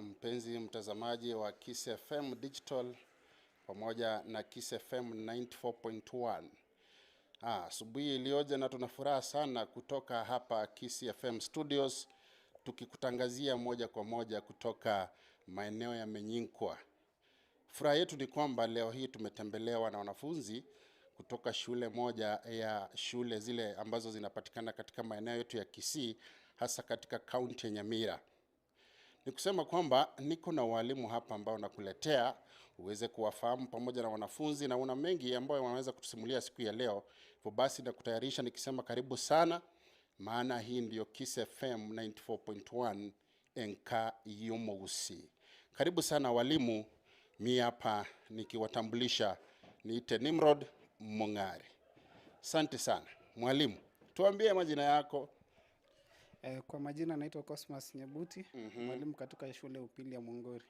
mpenzi mtazamaji wa Kiss FM Digital pamoja na Kiss FM 94.1. Asubuhi iliyoje na tuna furaha sana kutoka hapa Kiss FM Studios tukikutangazia moja kwa moja kutoka maeneo ya Menyinkwa. Furaha yetu ni kwamba leo hii tumetembelewa na wanafunzi kutoka shule moja ya shule zile ambazo zinapatikana katika maeneo yetu ya Kisii, hasa katika kaunti ya Nyamira. Ni kusema kwamba niko na walimu hapa ambao nakuletea uweze kuwafahamu pamoja na wanafunzi, na una mengi ambayo wanaweza kutusimulia siku ya leo. Hivyo basi nakutayarisha nikisema karibu sana, maana hii ndiyo Kiss FM 94.1 Enka Yomousi. Karibu sana walimu, mi hapa nikiwatambulisha niite Nimrod Mong'are. Asante sana mwalimu, tuambie majina yako. Kwa majina naitwa Cosmas Nyabuti, mwalimu katika shule ya upili ya Mwongori.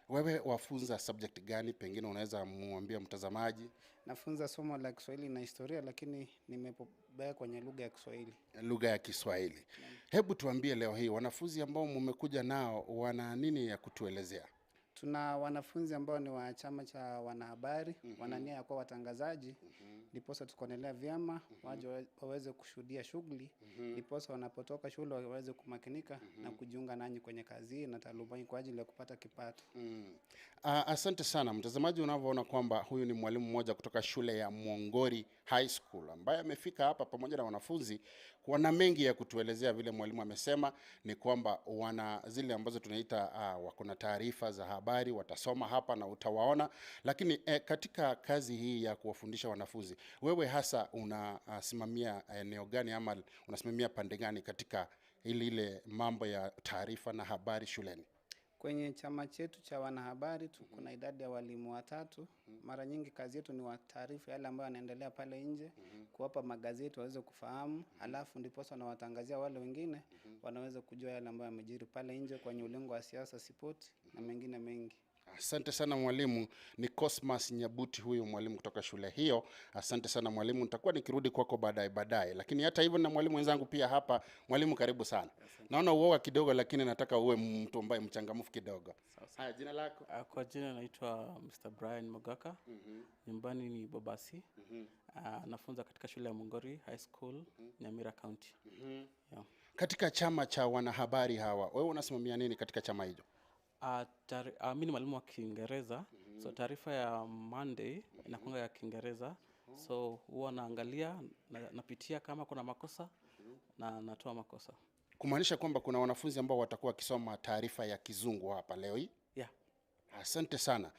Wewe wafunza subject gani? Pengine unaweza muambia mtazamaji. Nafunza somo la Kiswahili na historia, lakini nimebobea kwenye lugha ya Kiswahili. Lugha ya Kiswahili. Hebu tuambie leo hii wanafunzi ambao mmekuja nao wana nini ya kutuelezea? Tuna wanafunzi ambao ni wa chama cha wanahabari, wana nia ya kuwa watangazaji, ndiposa tukaonelea vyema waje waweze kushuhudia shughuli, ndiposa wanapotoka shule waweze kumakinika na kujiunga nanyi kwenye kazi hii na taaluma hii kwa ajili ya kupata kipato. Asante sana mtazamaji, unavyoona kwamba huyu ni mwalimu mmoja kutoka shule ya Mwongori High School ambaye amefika hapa pamoja na wanafunzi. Wana mengi ya kutuelezea. Vile mwalimu amesema ni kwamba wana zile ambazo tunaita wako na taarifa za habari, watasoma hapa na utawaona. Lakini katika kazi hii ya kuwafundisha wanafunzi, wewe hasa unasimamia eneo gani ama unasimamia pande gani katika ile mambo ya taarifa na habari shuleni? Kwenye chama chetu cha wanahabari tuko na idadi ya walimu watatu. Mara nyingi kazi yetu ni wataarifu yale ambayo yanaendelea pale nje, kuwapa magazeti waweze kufahamu, alafu ndiposa wanawatangazia wale wengine wanaweza kujua yale ambayo yamejiri pale nje kwenye ulingo wa siasa, spoti na mengine mengi. Asante sana mwalimu. Ni Cosmas Nyabuti huyu mwalimu kutoka shule hiyo. Asante sana mwalimu, nitakuwa nikirudi kwako baadaye baadaye. Lakini hata hivyo na mwalimu wenzangu pia hapa. Mwalimu, karibu sana. Naona uoga kidogo, lakini nataka uwe mtu ambaye mchangamfu kidogo. Haya, jina lako? Kwa jina naitwa Mr. Brian Mogaka. Nyumbani ni Bobasi. Nafunza katika shule ya Mwongori High School, Nyamira County. Yeah. Katika chama cha wanahabari hawa, wewe unasimamia nini katika chama hicho? Mi ni mwalimu wa Kiingereza. So taarifa ya Monday inakuanga ya Kiingereza. So huwa naangalia napitia kama kuna makosa na natoa makosa. Kumaanisha kwamba kuna wanafunzi ambao watakuwa wakisoma taarifa ya Kizungu hapa leo hii? Yeah. Asante sana.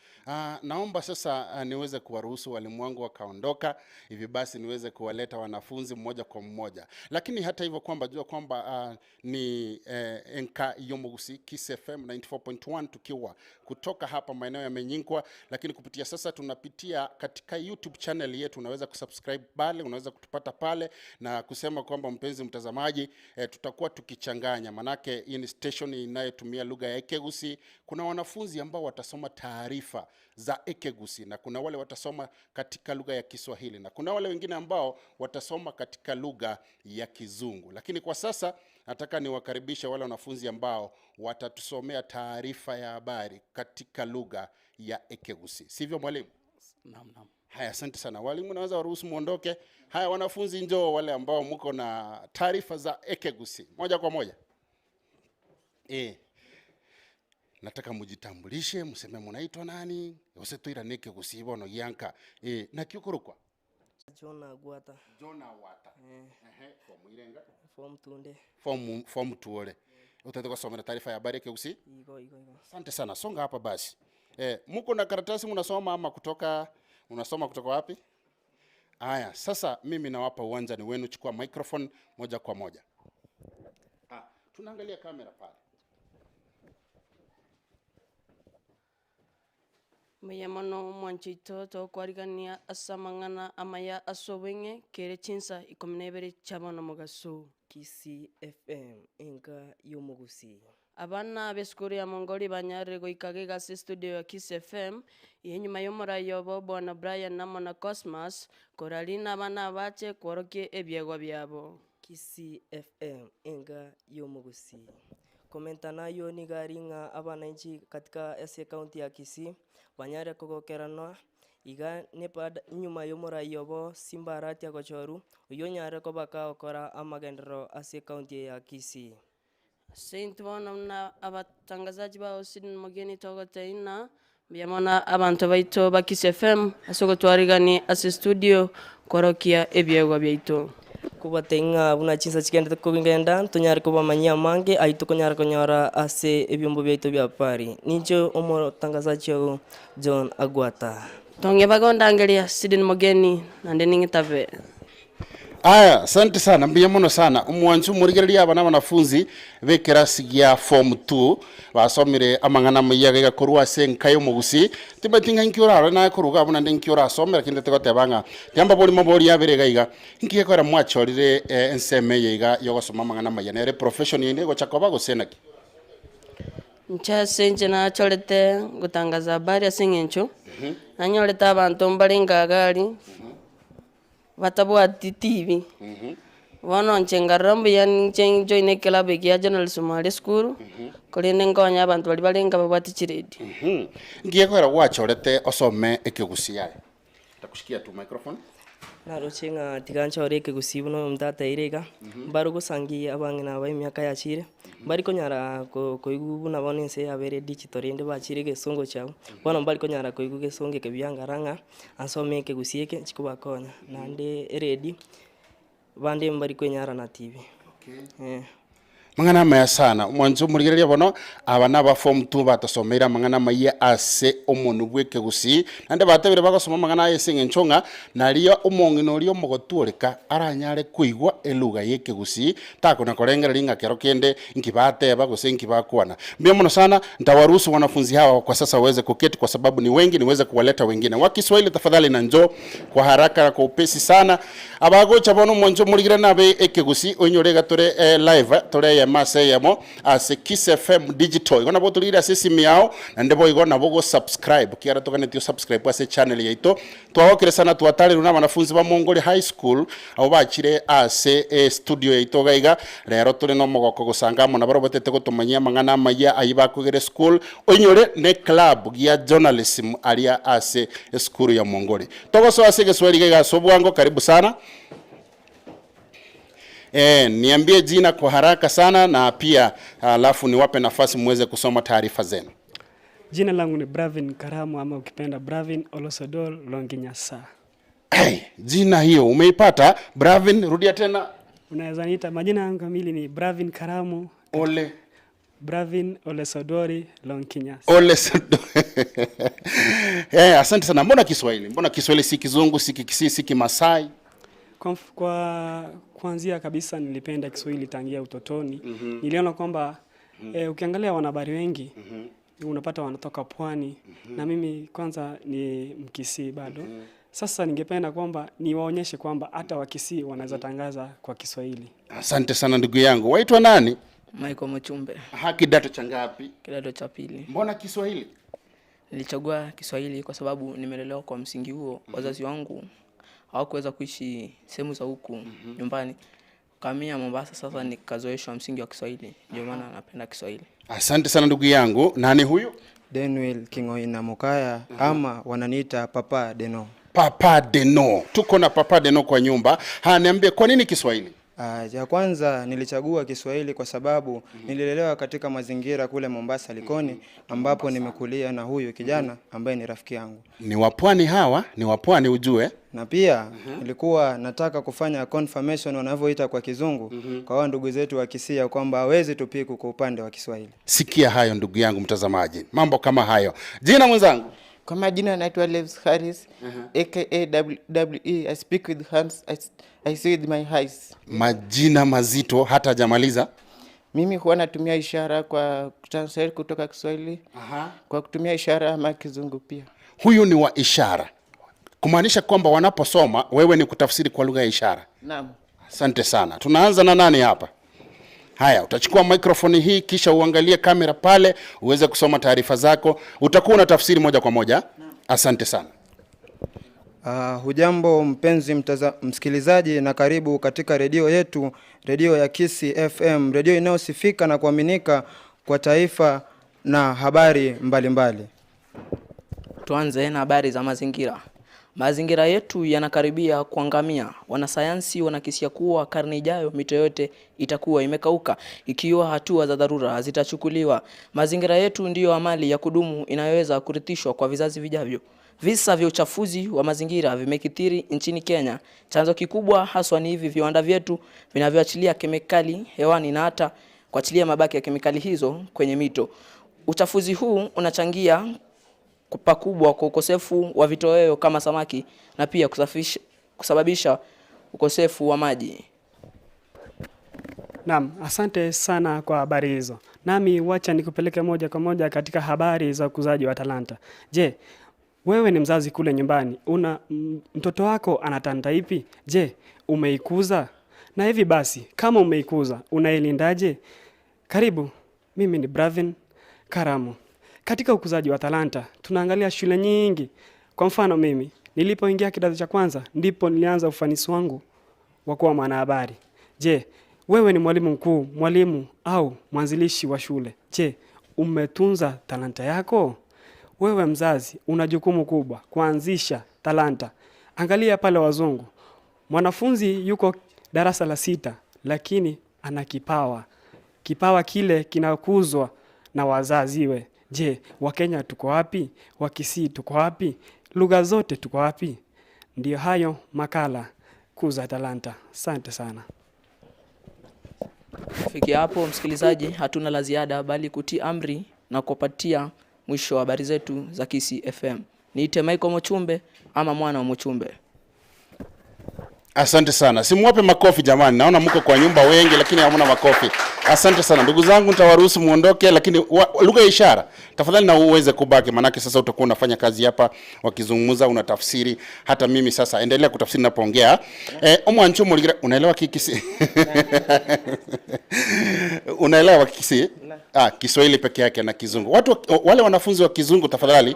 Naomba sasa niweze kuwaruhusu walimu wangu wakaondoka, hivi basi niweze kuwaleta wanafunzi mmoja kwa mmoja. Lakini hata hivyo kwamba jua kwamba ni Enka Yomogusi Kiss FM 94.1 tukiwa kutoka hapa maeneo ya Menyinkwa, lakini kupitia sasa tunapitia katika YouTube channel yetu, unaweza kusubscribe pale, unaweza kutupata pale na kusema kwamba mpenzi mtazamaji, tutakuwa tukichanganya, manake hii ni station inayotumia lugha ya Ekegusi. Kuna wanafunzi ambao watasoma taarifa za Ekegusi na kuna wale watasoma katika lugha ya Kiswahili na kuna wale wengine ambao watasoma katika lugha ya Kizungu. Lakini kwa sasa nataka niwakaribishe wale wanafunzi ambao watatusomea taarifa ya habari katika lugha ya Ekegusi, sivyo mwalimu? Naam, naam. Haya, asante sana walimu, naweza waruhusu muondoke. Haya wanafunzi, njoo wale ambao mko na taarifa za Ekegusi moja kwa moja. Nataka mujitambulishe, museme munaitwa nani, ose twira Ekegusi bono gianka. Na kiukurukwa John Agwata. John Agwata. Form irenga? Form tunde. Form tuole. Utataka kusoma taarifa ya habari Ekegusi? Iko iko iko. Asante sana, songa hapa basi. Muko na karatasi mnasoma ama kutoka unasoma kutoka wapi? Haya, sasa mimi nawapa uwanja ni wenu, chukua microphone moja kwa moja. Tunaangalia kamera pale. Meyamano mwanchito tokwarigania asamangana amaya asobenge kere chinsa 12 chabana mugaso. Kisii FM Enka Yomogusi. Abana b'esukuru ya Mwongori banyarire goika gase studio ya Kiss FM yenyuma y'omurayo bo bwana Brian na mwana Cosmas koralina abana bache kworokie ebyegwa byabo. Kisii FM Enka Yomogusi. Komenta nayo niga ring'a abananchi katika ase ekaunti ya Kisii banyare kogokeranwa iga nepad nyuma ya omorai obo Simba Arati agochoru oywo onyare kobaka gokora amagenderero ase ekaunti ya Kisii. Saint bono muna abatangazaji bao Sidney Mogeni togoteina mbiamona abantu baito ba Kiss FM ase ogotwarigani ase studio korokia ebiegwa biaito. Kubatenga buna chinsa chigendete kogenda tonyare kobamanyia amange aye tokonyara konyora ase ebiombo biaito bia pari. Ninche omotangazaji ogo John Agwata. Tonge bagondangeria Sidney Mogeni nande ning'itabe. Aya, asante sana, mbuya muno sana. Omwanchu morigereria aba na abanafunzi b'ekerasi gia form 2 basomire amang'ana maiya gakorwa ase enka ya omogusi. Timbaeti ng'a inki orarore naye koruga abwo naende inki orasomera kende tigoteba ng'a tiamba borimo bori abere iga iga. Inki gekogera mwachorire ensemo eye iga ya ogosoma amang'ana maiya nere profession ende egocha koba gose naki? Inche ase inche nachorete gotangaza habari ase eng'encho, nanyorete abanto mbare ngagari, batabwati TV. Bono inche nkarora mbuya ninche njoine eclub eke ya journalism aria esukuru, korende nkonya abanto baria barenge babwate chiredio. Nki gekogera gwachorete osome ekegusii aye? Ntakushikia tu microphone. Naroche ng'a tiga nchore ekegusii buna omonto ateire iga, mbare gosangia abang'ina aba emiaka yachire, mbari konyara koigwa buna bono ense yabere digital rende bachire egesongo chiabo, bono mbari konyara koigwa egesongo eke buya nkara ng'a ansome ekegusii eke nchikobakonya, naende eredio, bande mbari kwenyara na TV. Mang'ana amaya sana omwancho omorigereria bono aba na aba form 2 batosomeire amang'ana amaya ase omonu bwa ekegusii naende batebire bagosoma amang'ana aya ase eng'encho ng'a naria omong'ina oria omogotworeka aranyare koigwa elugha ya ekegusii takona korengereria ng'a kero kende nki bateba gose nki bakwana. Mbuya muno sana, nitawaruhusu wanafunzi hawa kwa sasa waweze kuketi kwa sababu ni wengi, niweze kuwaleta wengine wa Kiswahili tafadhali, na njoo kwa haraka na kwa upesi sana. Abagocha bono omwancho omorigereria nabe ekegusii oinyore iga tore live tore mase yamo ase Kiss FM Digital. Igo nabo torire ase esimu yao naende boigo nabo go subscribe kiara toganeti subscribe ase channel yaito. Twagokire sana twatarirwe na abanafunzi ba Mongoli High School abo bachire ase studio yaito gaiga rero tore na omogoko gosanga amo nabo batete gotomanyia amang'ana amaya ayi bakogere school oinyore ne club ya journalism aria ase esukuru ya Mongoli. Togosoa ase Kiswahili gaiga ase obwango, karibu sana. Niambie jina kwa haraka sana na pia alafu niwape nafasi muweze kusoma taarifa zenu. Jina langu ni Bravin Karamu ama ukipenda Bravin Olosodol Longinyasa. Hey, jina hiyo umeipata Bravin, rudia tena. Unaweza niita majina yangu kamili ni Bravin Karamu Ole Bravin Olesodori Lonkinyasa. Ole asante sana. Mbona Kiswahili? Mbona Kiswahili si Kizungu, si Kikisii, si Kimasai? Kwa kuanzia kabisa nilipenda Kiswahili tangia utotoni. Niliona kwamba ukiangalia wanahabari wengi unapata wanatoka pwani na mimi kwanza ni Mkisii bado. Sasa ningependa kwamba niwaonyeshe kwamba hata Wakisii wanaweza tangaza kwa Kiswahili. Asante sana ndugu yangu. Waitwa nani? Michael Mchumbe. Aha, kidato cha ngapi? Kidato cha pili. Mbona Kiswahili? Nilichagua Kiswahili kwa sababu nimelelewa kwa msingi huo. Wazazi wangu hawakuweza kuishi sehemu za huku nyumbani. Kamia Mombasa, sasa nikazoeshwa msingi wa Kiswahili. Ndio maana napenda Kiswahili. Asante sana ndugu yangu. Nani huyu? Denwil Kingoina Mukaya ama wananiita Papa Deno. Papa Deno. Tuko na Papa Deno kwa nyumba. Ha, niambie kwa nini Kiswahili? Ya kwanza nilichagua Kiswahili kwa sababu nililelewa katika mazingira kule Mombasa Likoni ambapo nimekulia na huyu kijana ambaye ni rafiki yangu. Ni wapwani hawa, ni wapwani ujue. Na pia nilikuwa nataka kufanya confirmation wanavyoita kwa Kizungu kwa wao ndugu zetu wa Kisii kwamba hawezi tupiku kwa upande wa Kiswahili. Sikia hayo ndugu yangu mtazamaji, mambo kama hayo. Jina mwenzangu? Kwa majina naitwa Leves Harris, aka WWE. I speak with hands, I see with my eyes. Majina mazito hata hajamaliza. Mimi huwa natumia ishara kwa translate kutoka Kiswahili. Kwa kutumia ishara ama Kizungu pia. Huyu ni wa ishara. Kumaanisha kwamba wanaposoma wewe ni kutafsiri kwa lugha ya ishara. Naam. Asante sana. Tunaanza na nani hapa? Haya, utachukua microphone hii kisha uangalie kamera pale uweze kusoma taarifa zako. Utakuwa unatafsiri moja kwa moja. Asante sana. Hujambo mpenzi msikilizaji na karibu katika redio yetu, redio ya Kisii FM, redio inayosifika na kuaminika kwa taifa na habari mbalimbali mbali. Tuanze na habari za mazingira. Mazingira yetu yanakaribia kuangamia. Wanasayansi wanakisia kuwa karne ijayo mito yote itakuwa imekauka ikiwa hatua za dharura zitachukuliwa. Mazingira yetu ndiyo amali ya kudumu inayoweza kurithishwa kwa vizazi vijavyo. Visa vya uchafuzi wa mazingira vimekithiri nchini Kenya. Chanzo kikubwa haswa ni hivi viwanda vyetu vinavyoachilia kemikali hewani na hata kuachilia mabaki ya kemikali hizo kwenye mito. Uchafuzi huu unachangia pakubwa kwa ukosefu wa vitoweo kama samaki na pia kusababisha ukosefu wa maji. Naam, asante sana kwa habari hizo. Nami wacha nikupeleke moja kwa moja katika habari za ukuzaji wa talanta. Je, wewe ni mzazi kule nyumbani, una mtoto wako ana talanta ipi? Je, umeikuza? Na hivi basi, kama umeikuza, unailindaje? Karibu, mimi ni Bravin Karamu. Katika ukuzaji wa talanta, tunaangalia shule nyingi. Kwa mfano mimi, nilipoingia kidato cha kwanza, ndipo nilianza ufanisi wangu wa kuwa mwanahabari. Je, wewe ni mwalimu mkuu, mwalimu au mwanzilishi wa shule? Je, umetunza talanta yako? Wewe mzazi, una jukumu kubwa kuanzisha talanta. Angalia pale wazungu. Mwanafunzi yuko darasa la 6 lakini ana kipawa. Kipawa kile kinakuzwa na wazaziwe. Je, Wakenya tuko wapi? Wakisii tuko wapi? Lugha zote tuko wapi? Ndiyo hayo makala Kuza Talanta. Asante sana. Kufikia hapo msikilizaji, hatuna la ziada bali kutii amri na kupatia mwisho wa habari zetu za Kisii FM. Niite Michael Mochumbe ama mwana wa Mochumbe. Asante sana. Simuwape makofi jamani. Naona mko kwa nyumba wengi lakini hamna makofi. Asante sana ndugu zangu, nitawaruhusu muondoke, lakini lugha ya ishara tafadhali na uweze kubaki, manake sasa utakuwa unafanya kazi hapa, wakizungumza unatafsiri. Hata mimi sasa endelea kutafsiri ninapoongea. Omwanchu muligira, unaelewa Kikisii? Unaelewa Kikisii? Kiswahili peke yake na Kizungu. Watu wale wanafunzi wa Kizungu tafadhali.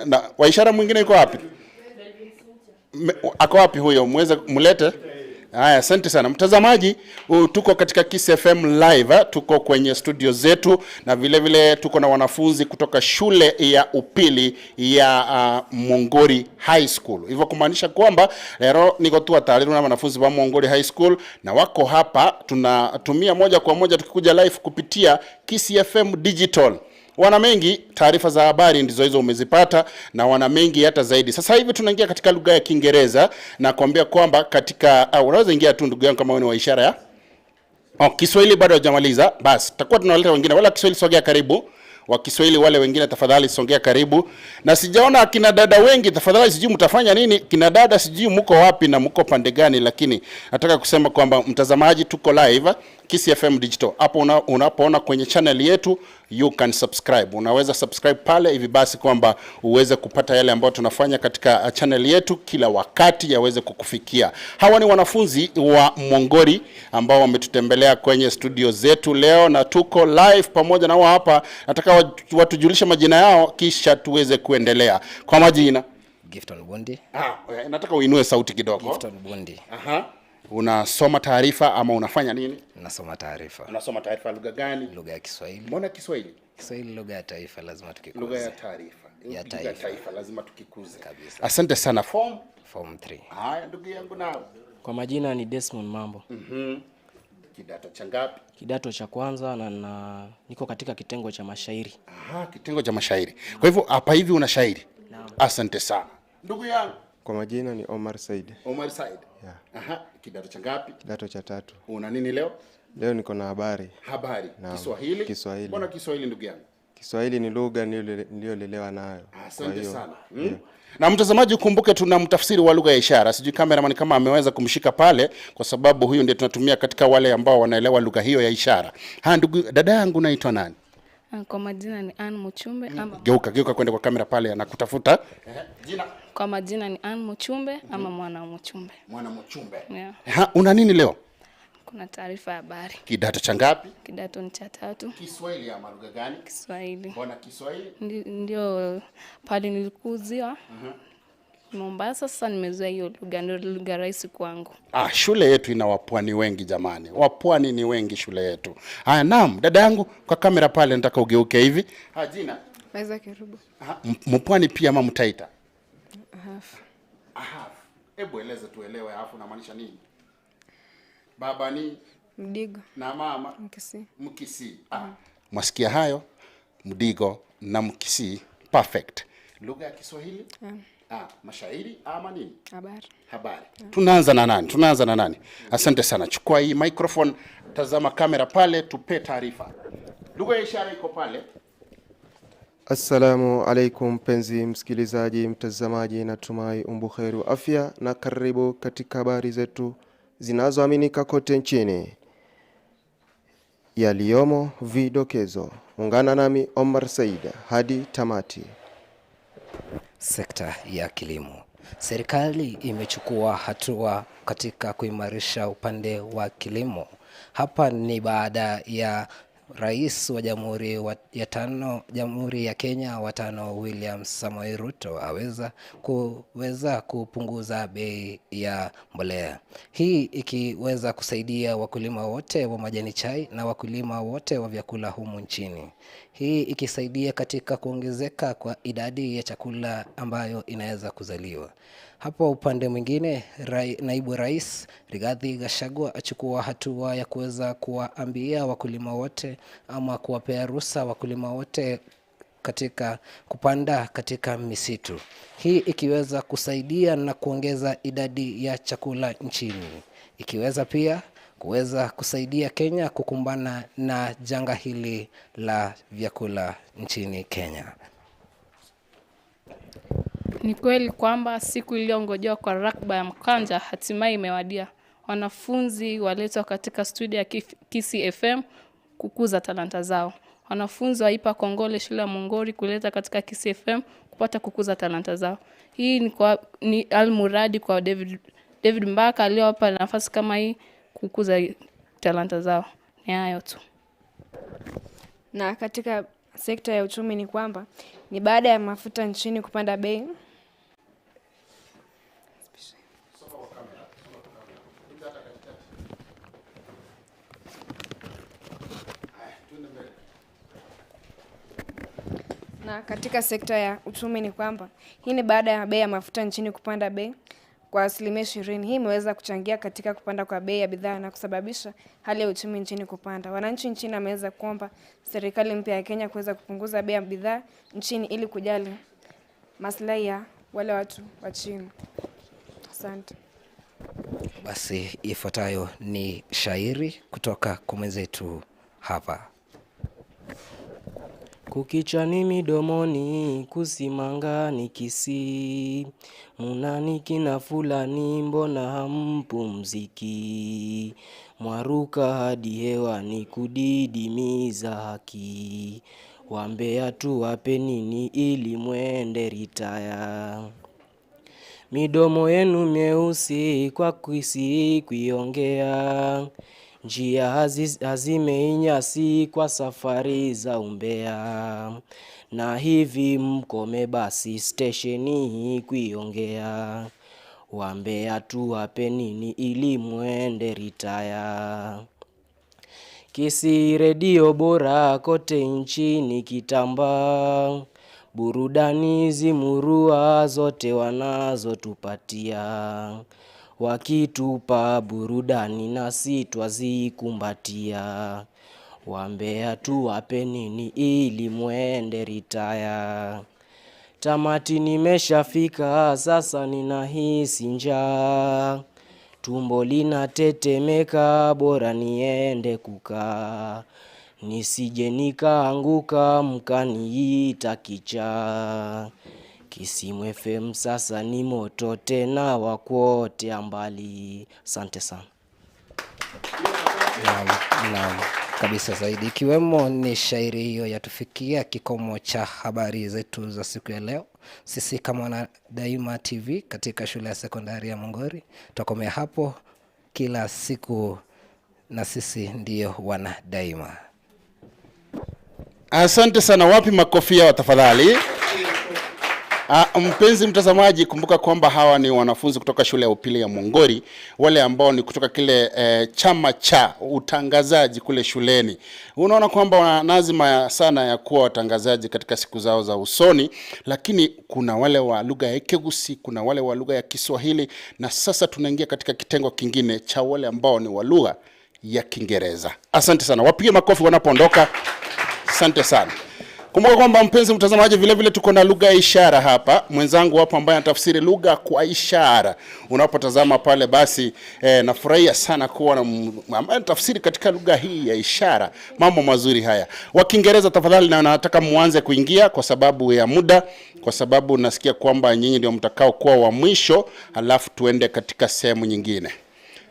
Na wa ishara mwingine yuko wapi? Ako wapi huyo? Muweze mlete. Haya, asante sana mtazamaji. Tuko katika Kisii FM live, tuko kwenye studio zetu na vile vile tuko na wanafunzi kutoka shule ya upili ya Mongori High School. Hivyo kumaanisha kwamba leo niko tu taarifa na wanafunzi wa Mongori High School na wako hapa, tunatumia moja kwa moja tukikuja live kupitia Kisii FM Digital. Wana mengi taarifa za habari ndizo hizo umezipata, na wana mengi hata zaidi. Sasa hivi tunaingia katika lugha ya Kiingereza na kuambia kwamba katika unaweza ingia tu ndugu yangu kama wewe ni wa ishara ya Kiswahili bado hajamaliza. Basi tutakuwa tunawaleta wengine. Wala Kiswahili sogea karibu. Wa Kiswahili wale wengine tafadhali songea karibu. Na sijaona kina dada wengi, tafadhali sijui mtafanya nini. Kina dada sijui mko wapi na mko pande gani, lakini nataka kusema kwamba mtazamaji, tuko live Kisii FM Digital. Hapo unapoona kwenye channel yetu, you can subscribe. Unaweza subscribe pale hivi basi kwamba uweze kupata yale ambayo tunafanya katika channel yetu kila wakati yaweze kukufikia. Hawa ni wanafunzi wa Mongori ambao wametutembelea kwenye studio zetu leo na tuko live pamoja na wao hapa. Nataka watujulishe majina yao kisha tuweze kuendelea. Kwa majina Gifton Bundi. Nataka uinue sauti kidogo. Gifton Bundi. Aha. Unasoma taarifa ama unafanya nini? Nasoma taarifa. Unasoma taarifa lugha gani? Lugha ya Kiswahili. Mbona Kiswahili? Kiswahili lugha ya taifa, lazima tukikuze. Lugha ya taarifa. Ya Lugha ya taifa lazima tukikuze. Kabisa. Asante sana. Form 3. Haya ndugu yangu nao. Kwa majina ni Desmond Mambo. Kidato cha ngapi? Kidato cha kwanza na niko katika kitengo cha mashairi. Aha, kitengo cha mashairi. Kwa hivyo hapa hivi una shairi. Naam. Asante sana. Ndugu yangu. Kwa majina ni Omar Said. Omar Said. Yeah. Aha, kidato cha ngapi? Kidato cha 3. Una nini leo? Leo niko na habari. Habari. Naam. Kiswahili? Kiswahili. Mbona Kiswahili ndugu yangu? Kiswahili ni lugha niliyolelewa nayo. Asante sana. Na mtazamaji ukumbuke tuna mtafsiri wa lugha ya ishara. Sijui cameraman kama ameweza kumshika pale, kwa sababu huyu ndiye tunatumia katika wale ambao wanaelewa lugha hiyo ya ishara. Ha, ndugu dada yangu naitwa nani? Kwa majina ni Ann Muchumbe ama Geuka kwenda kwa kamera pale anakutafuta. Jina. Kwa majina ni Ann Muchumbe ama mwana Muchumbe. Mwana Muchumbe. Yeah. Ha, una nini leo? Kuna taarifa ya habari. Kidato cha ngapi? Kidato ni cha 3. Kiswahili ama lugha gani? Kiswahili. Mbona Kiswahili? Ndio pale nilikuziwa. Mombasa. Sasa nimezoea hiyo lugha, ndio lugha rahisi kwangu. Ah, shule yetu ina wapwani wengi jamani, wapwani ni wengi shule yetu. Haya, naam, dada yangu kwa kamera pale, nataka ugeuke hivi. Ha, jina Weza Kerubo. Mpwani pia ama Mtaita? Half. Half. Hebu eleze tuelewe, half unamaanisha nini? Baba ni Mdigo. Na mama Mkisii. Mkisii. Ah, mwasikia hayo? Mdigo na Mkisii, perfect. Lugha ya Kiswahili? Yeah. Ah, mashairi ama nini? Habari. Habari. Tunaanza na nani? Tunaanza na nani? Asante sana. Chukua hii microphone, tazama kamera pale, tupe taarifa. Lugha ya ishara iko pale. Assalamu alaikum mpenzi msikilizaji, mtazamaji, natumai umbuheri wa afya na karibu katika habari zetu zinazoaminika kote nchini. Yaliyomo vidokezo. Ungana nami Omar Said hadi tamati. Sekta ya kilimo. Serikali imechukua hatua katika kuimarisha upande wa kilimo. Hapa ni baada ya Rais wa Jamhuri ya tano, Jamhuri ya Kenya wa tano William Samoei Ruto aweza kuweza kupunguza bei ya mbolea. Hii ikiweza kusaidia wakulima wote wa majani chai na wakulima wote wa vyakula humu nchini. Hii ikisaidia katika kuongezeka kwa idadi ya chakula ambayo inaweza kuzaliwa. Hapo upande mwingine, naibu rais Rigathi Gachagua achukua hatua ya kuweza kuwaambia wakulima wote ama kuwapea ruhusa wakulima wote katika kupanda katika misitu. Hii ikiweza kusaidia na kuongeza idadi ya chakula nchini. Ikiweza pia kuweza kusaidia Kenya kukumbana na janga hili la vyakula nchini Kenya. Ni kweli kwamba siku iliyongojewa kwa rakba ya mkanja hatimaye imewadia. Wanafunzi waletwa katika studio ya Kisii FM kukuza talanta zao. Wanafunzi waipa kongole shule ya Mongori kuleta katika Kisii FM kupata kukuza talanta zao. Hii ni almuradi kwa David Mbaka aliyowapa nafasi kama hii kukuza talanta zao. Ni hayo tu. Na katika sekta ya uchumi ni kwamba ni baada ya mafuta nchini kupanda bei. Na katika sekta ya uchumi ni kwamba hii ni baada ya bei ya mafuta nchini kupanda bei kwa 20%. Hii imeweza kuchangia katika kupanda kwa bei ya bidhaa na kusababisha hali ya uchumi nchini kupanda. Wananchi nchini wameweza kuomba serikali mpya ya Kenya kuweza kupunguza bei ya bidhaa nchini ili kujali maslahi ya wale watu wa chini. Asante. Basi ifuatayo ni shairi kutoka kwa mwenzetu hapa. Kukichwani midomoni kusimanga ni Kisii, munani kina fulani mbona hampumziki, mwaruka hadi hewani kudidimiza haki, wambea tuwape nini ili mwende ritaya. Midomo yenu myeusi kwa Kisii kuiongea, njia hazimeinyasi kwa safari za umbea, na hivi mkome basi stesheni kuiongea, wambea tuwape nini ili mwende ritaya. Kisii redio bora kote nchini kitamba, burudani zimurua zote wanazotupatia, wakitupa burudani nasi twazikumbatia, wambea tuwape nini ili mwende ritaya. Tamati nimeshafika sasa ninahisi njaa, tumbo linatetemeka bora niende kukaa, nisije nikaanguka mkaniita kichaa. Kisii FM sasa ni moto tena wa kuotea mbali. Asante sana. Naam, kabisa zaidi. Ikiwemo ni shairi hiyo yatufikia kikomo cha habari zetu za siku ya leo. Sisi kama wana Daima TV katika shule ya sekondari ya Mongori tutakomea hapo kila siku, na sisi ndio wana Daima. Asante sana. Wapi makofi yao tafadhali? Mpenzi mtazamaji, kumbuka kwamba hawa ni wanafunzi kutoka shule ya upili ya Mongori, wale ambao ni kutoka kile chama cha utangazaji kule shuleni. Unaona kwamba wana lazima sana ya kuwa watangazaji katika siku zao za usoni, lakini kuna wale wa lugha ya Kigusi, kuna wale wa lugha ya Kiswahili, na sasa tunaingia katika kitengo kingine cha wale ambao ni wa lugha ya Kiingereza. Asante sana, wapige makofi wanapoondoka. Asante sana. Kumbuka kwamba mpenzi mtazamaji, vile vile tuko na lugha ya ishara hapa. Mwenzangu hapo ambaye anatafsiri lugha kwa ishara. Unapotazama pale basi, nafurahia sana kuwa na ambaye anatafsiri katika lugha hii ya ishara. Mambo mazuri haya. Wa Kiingereza tafadhali, na nataka muanze kuingia kwa sababu ya muda, kwa sababu nasikia kwamba nyinyi ndio mtakao kuwa wa mwisho, halafu tuende katika sehemu nyingine.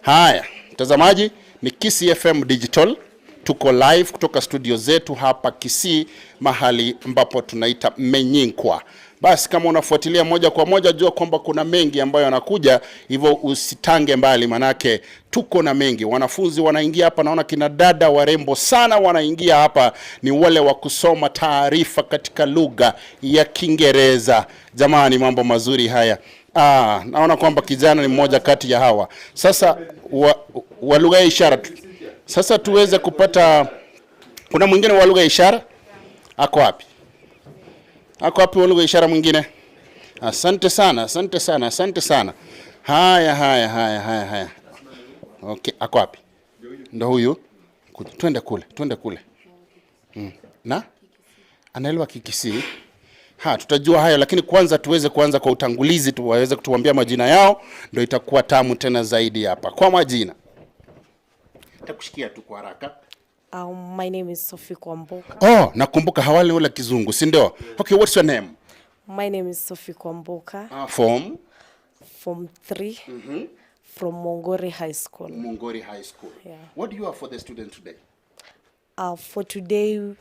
Haya, mtazamaji, ni Kisii FM Digital. Tuko live kutoka studio zetu hapa Kisii, mahali ambapo tunaita Menyinkwa. Basi kama unafuatilia moja kwa moja, jua kwamba kuna mengi ambayo yanakuja, hivyo usitange mbali, manake tuko na mengi. Wanafunzi wanaingia hapa, naona kina dada warembo sana wanaingia hapa, ni wale wa kusoma taarifa katika lugha ya Kiingereza. Jamani, mambo mazuri haya. Naona kwamba kijana ni mmoja kati ya hawa. Sasa wa lugha ya ishara sasa tuweze kupata, kuna mwingine wa lugha ya ishara ako wapi? Ako wapi wa lugha ya ishara mwingine? Asante sana, asante sana, asante sana. Haya, haya, haya, haya, haya. Okay, ako wapi? Ndo huyu. Twende kule, twende kule. Na anaelewa Kikisii? Ha, tutajua hayo, lakini kwanza tuweze kuanza kwa utangulizi, tuwaweze kutuambia majina yao, ndio itakuwa tamu tena zaidi hapa. Kwa majina. Takushikia tu kwa haraka. My name is Sophie Kwamboka. Oh, nakumbuka hawali wala Kizungu, si ndio? Okay, what's your name? My name is Sophie Kwamboka. From? Form 3. From Mongori High School. Mongori High School. Yeah. What do you have for the student today? For today,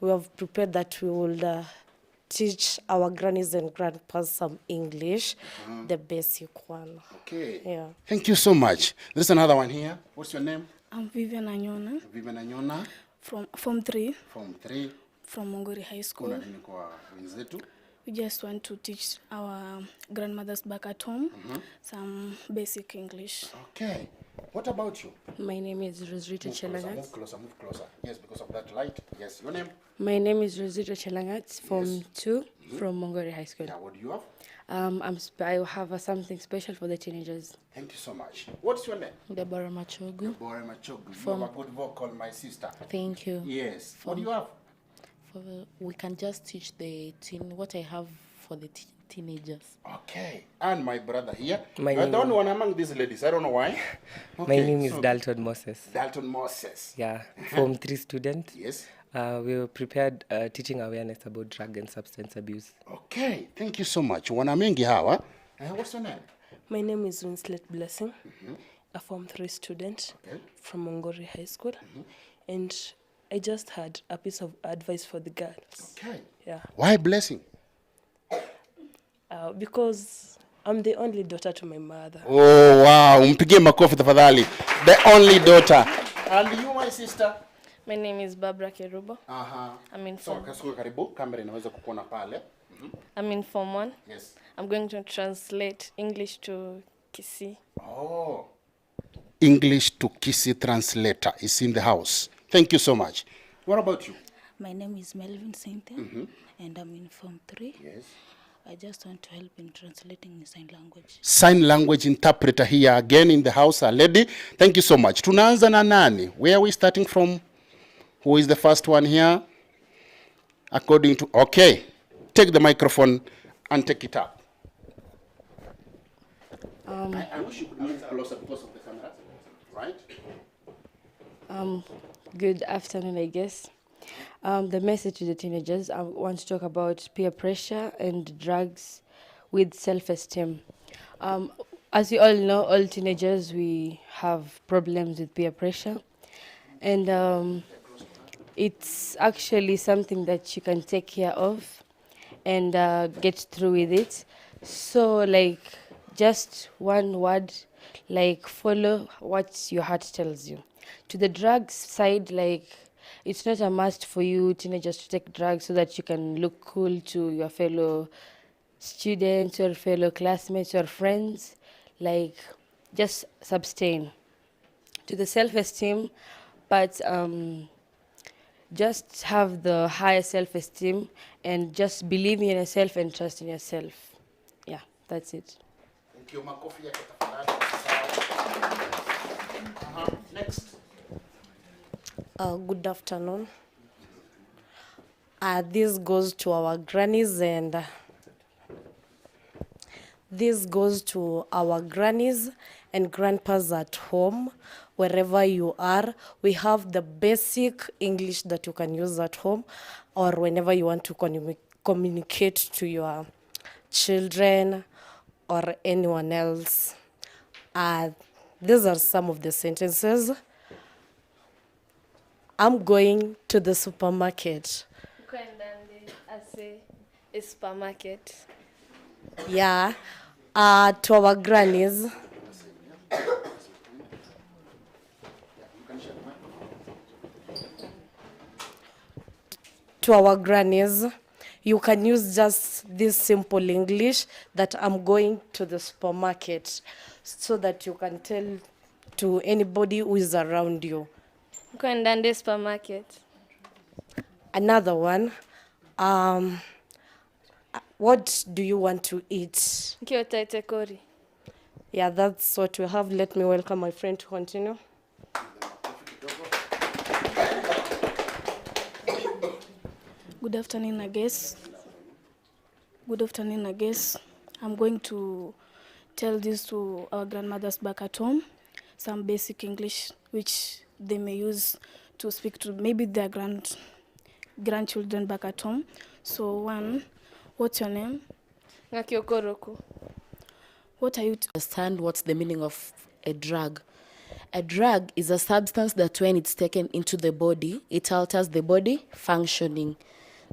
we have prepared that we will teach our grannies and grandpas some English, the basic one. Okay. Yeah. Thank you so much. There's another one here. What's your name? I'm Vivian Anyona. Vivian Anyona. From Form 3. Form 3. From Mongori High School. Kuna nini kwa wenzetu? We just want to teach our grandmothers back at home some basic English. Okay. What about you? My name is Rosrita Chelangat. Move closer, move closer. Yes, because of that light. Yes, your name? My name is Rosrita Chelangat, Form 2 from Mongori High School. Yeah, what do you have? I have something special for the teenagers. Thank you so much. What's your name? Deborah Machogu. Deborah Machogu. You have a good vocal, my sister. Thank you. Yes. What do you have? We can just teach the teen what I have for the teenagers. Okay. And my brother here. My I'm the only one among these ladies. I don't know why. Okay, my name is so Dalton Moses. Dalton Moses. Yeah. Form 3 student. Yes. We were prepared teaching awareness about drug and substance abuse. Okay. Thank you so much. Wana mengi hawa. What's your name? My name is Winslet Blessing, a Form 3 student from Mongori High School. And I just had a piece of advice for the girls. Okay. Yeah. Why Blessing? Because I'm the only daughter to my mother. Oh, wow. Mpigie makofi tafadhali. The only daughter. And you, my sister? My name is Barbara Kerubo. I'm in form. So, karibu, kamera inaweza kukuona pale. I'm in Form 1. Yes. I'm going to translate English to Kisii. Oh. English to Kisii translator is in the house. Thank you so much. What about you? My name is Melvin Cynthia, and I'm in Form 3. Yes. I just want to help in translating in sign language. Sign language interpreter here again in the house, a lady. Thank you so much. Tunaanza na nani? Where are we starting from? Who is the first one here? According to, okay. Take the microphone and take it up. I wish you could move closer because of the camera, right? Good afternoon, I guess. The message to the teenagers, I want to talk about peer pressure and drugs with self-esteem. As you all know, all teenagers, we have problems with peer pressure. And it's actually something that you can take care of and get through with it. So, like, just one word, like, follow what your heart tells you. To the drugs side, like, it's not a must for you teenagers to take drugs so that you can look cool to your fellow students or fellow classmates or friends, like just sustain. To the self-esteem, but just have the higher self-esteem and just believe in yourself and trust in yourself. Yeah, that's it. Thank you. Makofi yake tafadhali. Next. Good afternoon. This goes to our grannies and this goes to our grannies and grandpas at home, wherever you are. We have the basic English that you can use at home or whenever you want to communicate to your children or anyone else. These are some of the sentences. I'm going to the supermarket. A supermarket. Yeah. To our grannies. To our grannies, you can use just this simple English that I'm going to the supermarket, so that you can tell to anybody who is around you. Going down the supermarket. Another one. What do you want to eat? Yeah, that's what we have. Let me welcome my friend to continue. Good afternoon, I guess. Good afternoon, I guess. I'm going to tell this to our grandmothers back at home, some basic English which they may use to speak to maybe their grandchildren back at home. So one, what's your name? Ngakiokoroku. What are you? Understand what's the meaning of a drug. A drug is a substance that when it's taken into the body, it alters the body functioning.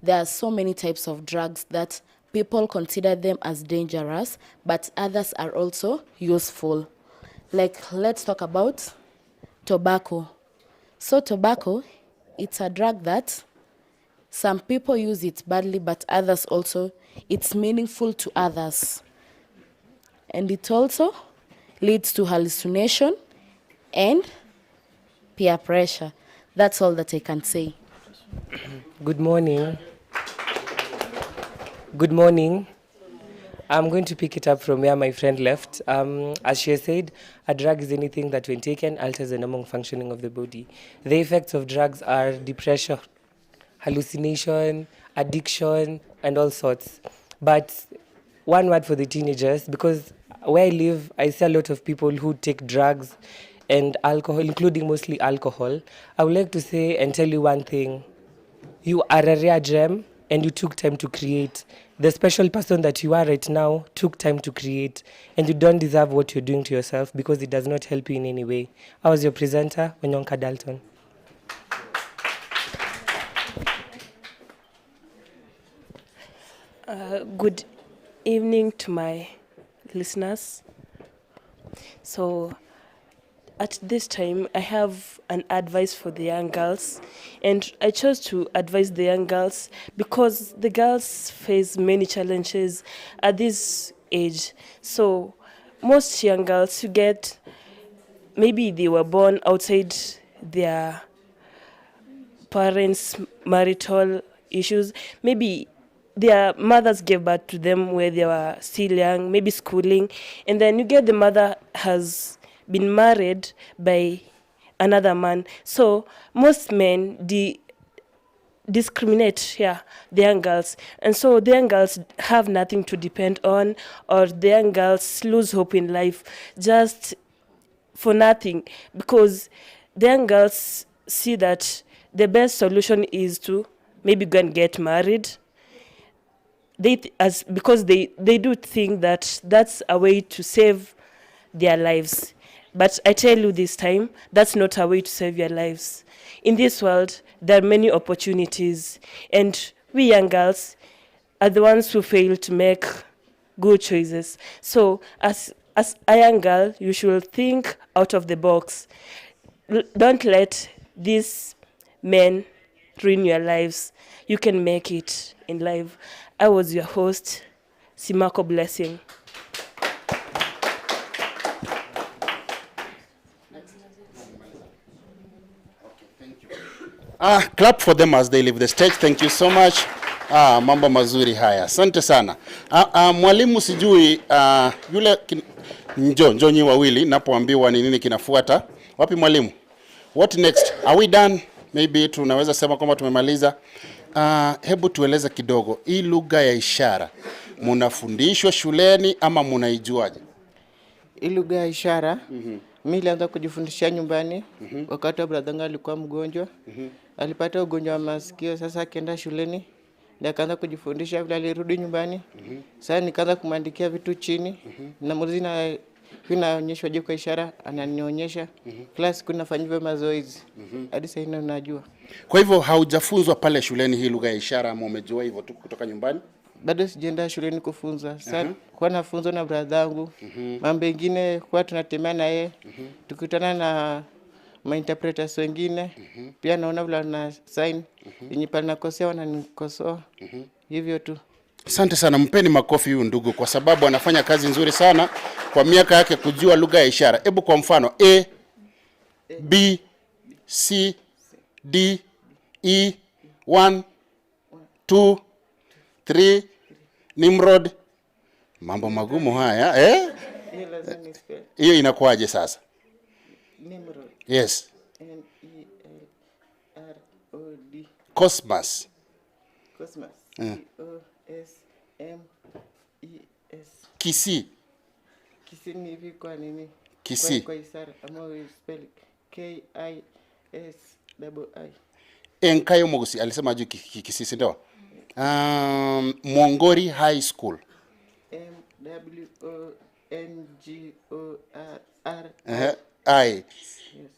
There are so many types of drugs that people consider them as dangerous, but others are also useful. Like, let's talk about tobacco. So tobacco, it's a drug that some people use it badly, but others also, it's meaningful to others. And it also leads to hallucination and peer pressure. That's all that I can say. Good morning. Good morning. I'm going to pick it up from where my friend left. As she has said, a drug is anything that when taken alters the normal functioning of the body. The effects of drugs are depression, hallucination, addiction, and all sorts. But one word for the teenagers, because where I live, I see a lot of people who take drugs and alcohol, including mostly alcohol. I would like to say and tell you one thing. You are a rare gem, and you took time to create. The special person that you are right now took time to create, and you don't deserve what you're doing to yourself because it does not help you in any way. I was your presenter, Wanyonka Dalton. Good evening to my listeners. So at this time, I have an advice for the young girls, and I chose to advise the young girls because the girls face many challenges at this age. So most young girls who get, maybe they were born outside their parents' marital issues, maybe their mothers gave birth to them where they were still young, maybe schooling, and then you get the mother has been married by another man. So most men discriminate, the young girls. And so the young girls have nothing to depend on, or the young girls lose hope in life just for nothing, because the young girls see that the best solution is to maybe go and get married. Because they do think that that's a way to save their lives. But I tell you this time, that's not a way to save your lives. In this world, there are many opportunities, and we young girls are the ones who fail to make good choices. So as a young girl, you should think out of the box. Don't let these men ruin your lives. You can make it in life. I was your host, Simako Blessing. Ah, clap for them as they leave the stage. Thank you so much. Ah, mambo mazuri haya. Asante sana. Mwalimu sijui yule njoo nyi wawili napoambiwa ni nini kinafuata. Wapi mwalimu? What next? Are we done? Maybe tunaweza sema kwamba tumemaliza. Hebu tueleze kidogo hii lugha ya ishara munafundishwa shuleni ama munaijuaje? Hii lugha ya ishara mi nilianza kujifundishia nyumbani wakati wa bradhangu alikuwa mgonjwa. Alipata ugonjwa wa masikio, sasa akaenda shuleni ndio akaanza kujifundisha. Vile alirudi nyumbani, sasa nikaanza kumwandikia vitu chini na muzi na naonyeshwa je kwa ishara, ananionyesha. Kila siku nafanya hivyo mazoezi hadi sasa hivi najua. Kwa hivyo haujafunzwa pale shuleni hii lugha ya ishara ama umejua hivyo tu kutoka nyumbani? Bado sijaenda shuleni kufunza. Sasa kwa nafunzwa na bradhangu. Mambo mengine kwa tunatembea na yeye. Tukutana na ma interpreters wengine. Pia naona vile wana sign. Yenye pale nakosea wananikosoa. Hivyo tu. Asante sana, mpeni makofi huyu ndugu kwa sababu anafanya kazi nzuri sana kwa miaka yake kujua lugha ya ishara. Hebu kwa mfano A B C D E 1 2 3 Nimrod. Mambo magumu haya, eh? Hiyo inakuwaje sasa? Nimrod. Yes. N E L R O D. Cosmos. Cosmos. C O S M E S. Kisii. Kisii ni hivi kwa nini? Kisii. Kwa ishara ama we spell K I S double I. Enkayo Mogusi alisema juu Kisii, si ndio? Mwongori High School. M W O N G O R R I.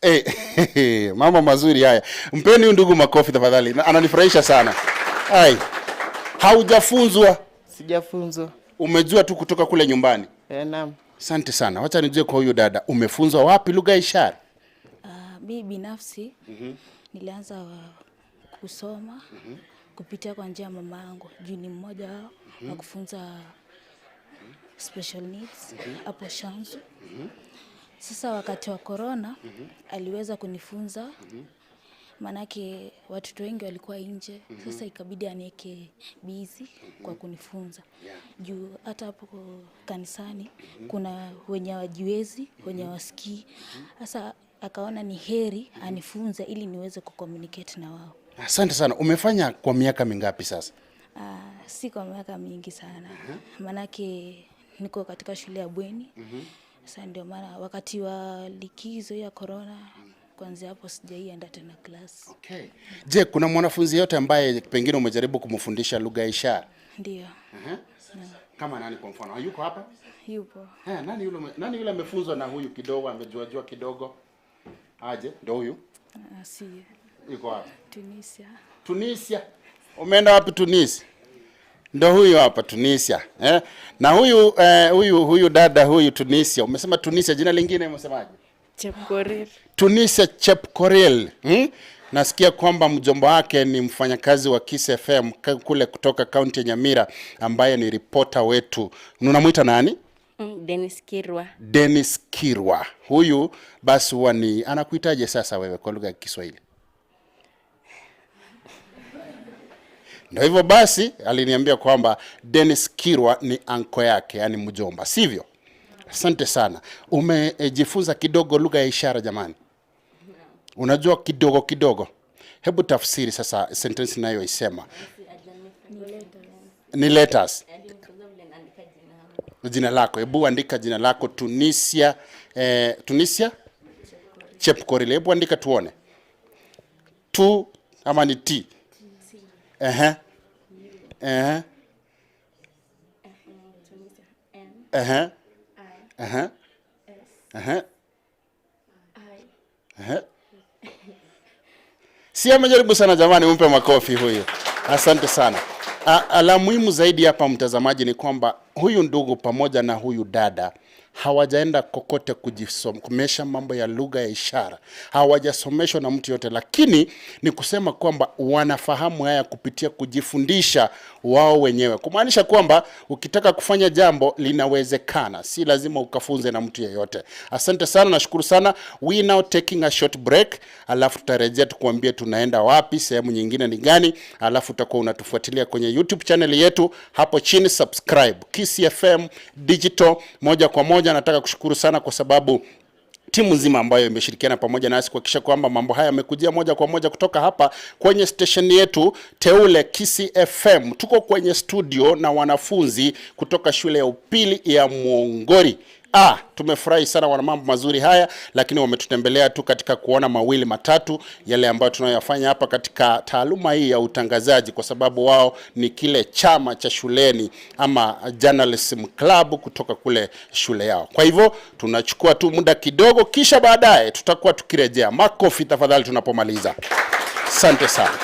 Yes. Mambo mazuri haya. Mpeni huyu ndugu makofi tafadhali. Ananifurahisha sana. Ai. Haujafunzwa? Sijafunzwa. Umejua tu kutoka kule nyumbani? Naam. Asante sana. Wacha nijue kwa huyu dada, umefunzwa wapi lugha ya ishara? Mimi binafsi nilianza kusoma kupitia kwa njia ya mama yangu. Juu ni mmoja wao wa kufunza special needs hapo Shanzu. Sasa wakati wa corona aliweza kunifunza, manake watoto wengi walikuwa nje. Sasa ikabidi aniweke busy kwa kunifunza. Juu hata hapo kanisani kuna wenye hawajiwezi, wenye hawasikii. Sasa akaona ni heri anifunze ili niweze kucommunicate na wao. Asante sana. Umefanya kwa miaka mingapi sasa? Si kwa miaka mingi sana. Manake niko katika shule ya bweni. Sasa ndio maana wakati wa likizo ya corona kuanzia hapo sijaienda tena class. Okay. Je, kuna mwanafunzi yote ambaye pengine umejaribu kumfundisha lugha ya ishara? Ndio. Kama nani kwa mfano? Hayuko hapa? Yupo. Nani yule amefunzwa na huyu kidogo, amejua kidogo? Aje, ndio huyu? Si. Yuko wapi? Tunisia. Tunisia. Umeenda wapi Tunisia? Ndio huyu hapa Tunisia. Na huyu huyu dada huyu Tunisia. Umesema Tunisia, jina lingine umesemaje? Chepkorir. Tunisia Chepkorir. Nasikia kwamba mjomba wake ni mfanyakazi wa Kiss FM kule kutoka kaunti ya Nyamira ambaye ni reporter wetu. Unamuita nani? Dennis Kirwa. Dennis Kirwa. Huyu basi huwa ni anakuitaje sasa wewe kwa lugha ya Kiswahili? Ndio hivyo basi aliniambia kwamba Dennis Kirwa ni anko yake, yani mjomba, sivyo? Asante sana. Umejifunza kidogo lugha ya ishara jamani? Unajua kidogo kidogo. Hebu tafsiri sasa sentence nayoisema. Ni letters. Jina lako. Hebu andika jina lako Tunisia, Tunisia Chepkorir. Hebu andika tuone. Tu ama ni T? Ehe. Ehe. Ehe. Ehe. Ehe. Ehe. Si amejaribu sana jamani, umpe makofi huyu. Asante sana. La muhimu zaidi hapa mtazamaji ni kwamba huyu ndugu pamoja na huyu dada Hawajaenda kokote kujisomesha mambo ya lugha ya ishara, hawajasomeshwa na mtu yote, lakini ni kusema kwamba wanafahamu haya kupitia kujifundisha wao wenyewe, kumaanisha kwamba ukitaka kufanya jambo linawezekana, si lazima ukafunze na mtu yeyote. Asante sana, nashukuru sana. We now taking a short break, alafu tutarejea tukuambie tunaenda wapi, sehemu nyingine ni gani, alafu utakuwa unatufuatilia kwenye YouTube channel yetu hapo chini, subscribe Kisii FM Digital moja kwa moja. Nataka kushukuru sana kwa sababu timu nzima ambayo imeshirikiana pamoja nasi kuhakikisha kwamba mambo haya yamekujia moja kwa moja kutoka hapa kwenye station yetu teule Kisii FM. Tuko kwenye studio na wanafunzi kutoka shule ya upili ya Mwongori. Tumefurahi sana, wana mambo mazuri haya, lakini wametutembelea tu katika kuona mawili matatu yale ambayo tunayoyafanya hapa katika taaluma hii ya utangazaji, kwa sababu wao ni kile chama cha shuleni ama journalism club kutoka kule shule yao. Kwa hivyo tunachukua tu muda kidogo, kisha baadaye tutakuwa tukirejea. Makofi tafadhali tunapomaliza. Asante sana.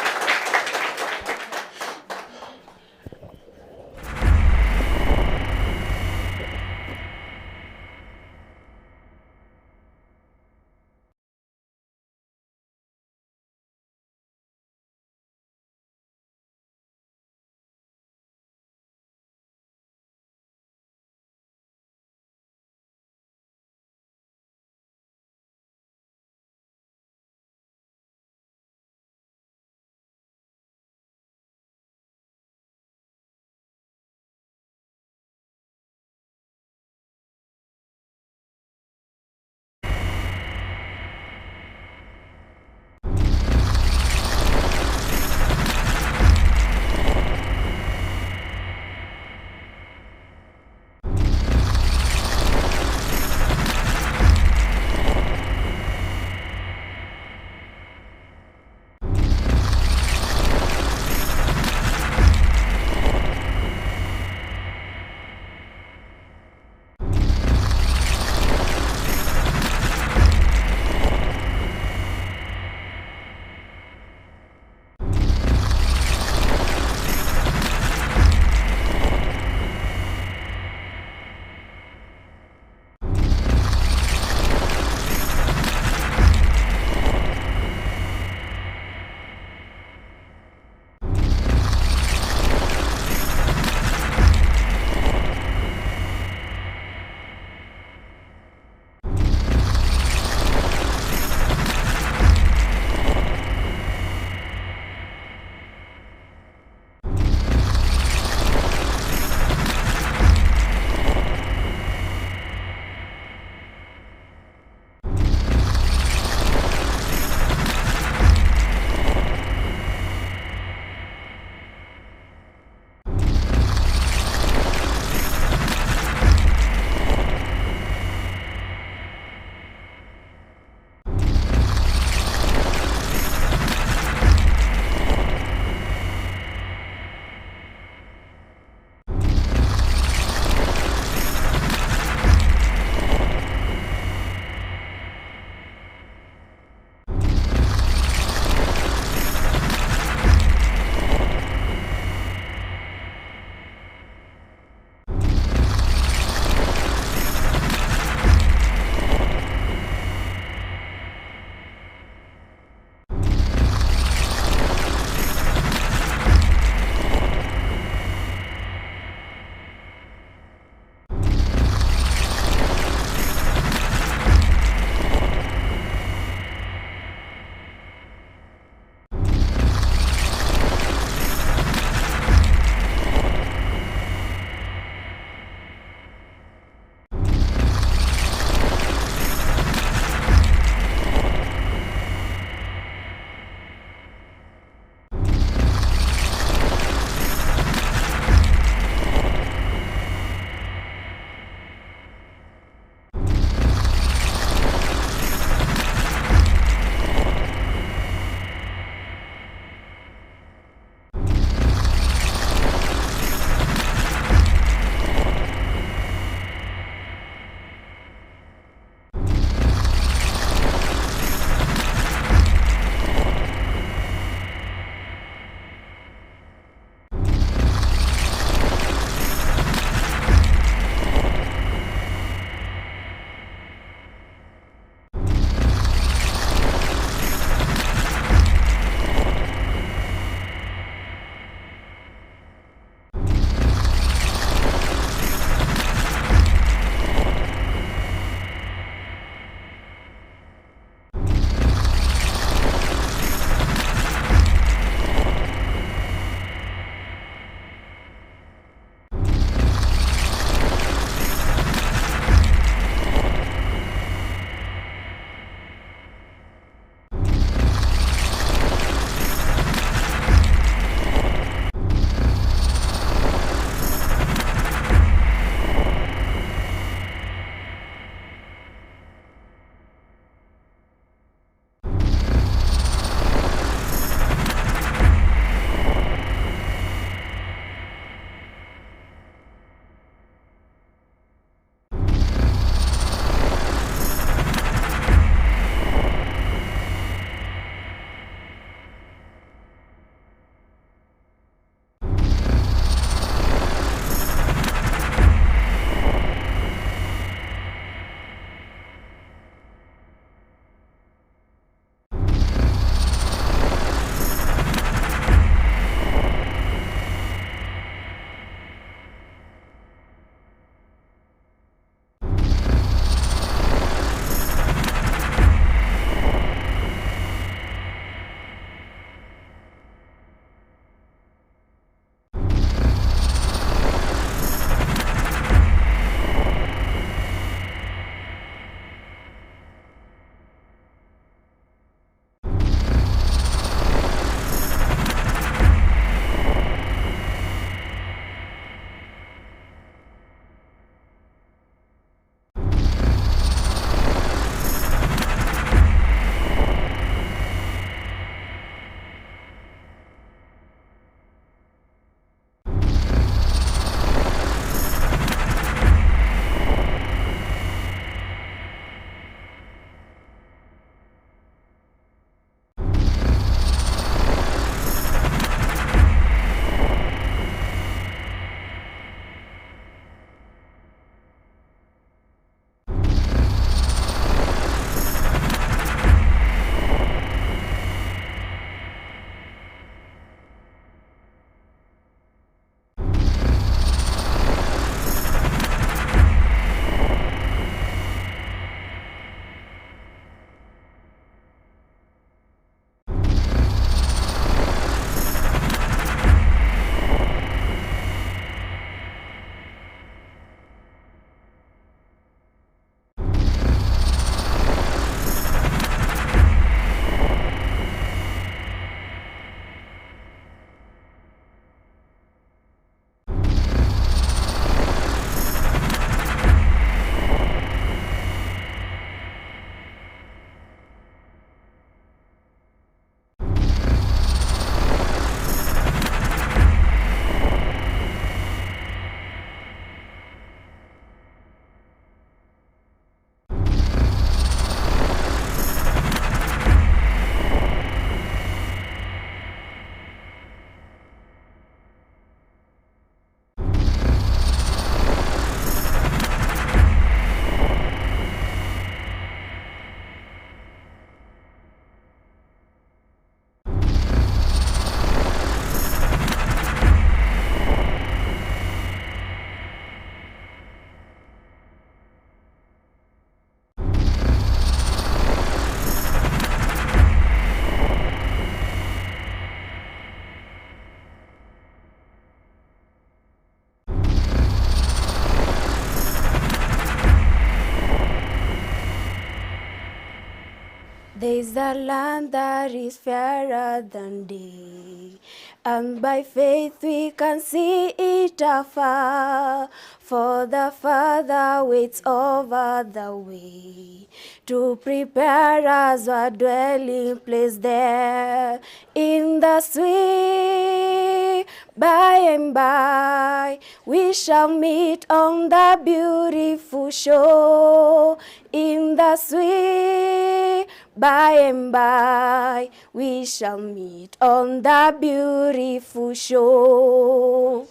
There's a land that is fairer than day, and by faith we can see it afar. For the Father waits over the way to prepare us a dwelling place there in the sweet by and by. We shall meet on the beautiful shore in the sweet by and by. We shall meet on the beautiful shore.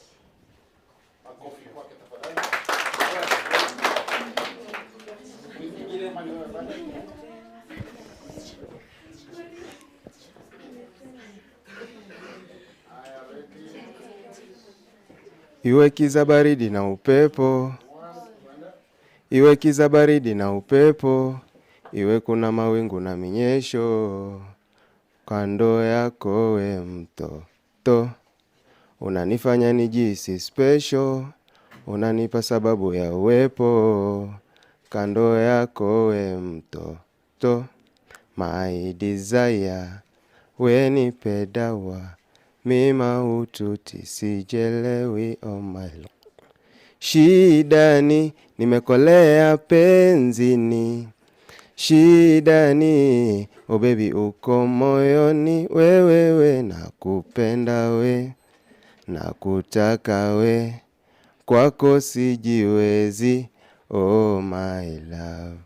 Iwe kiza baridi na upepo, iwe kiza baridi na upepo, iwe kuna mawingu na minyesho, kando yako we mtoto, unanifanya nijihisi special, unanipa sababu ya uwepo, kando yako we mtoto, my desire, we nipe dawa, mima ututi sijelewi, oh my lord. Shidani nimekolea penzini, shidani oh baby uko moyoni, wewewe nakupenda we, nakutaka we, kwako sijiwezi, oh my love.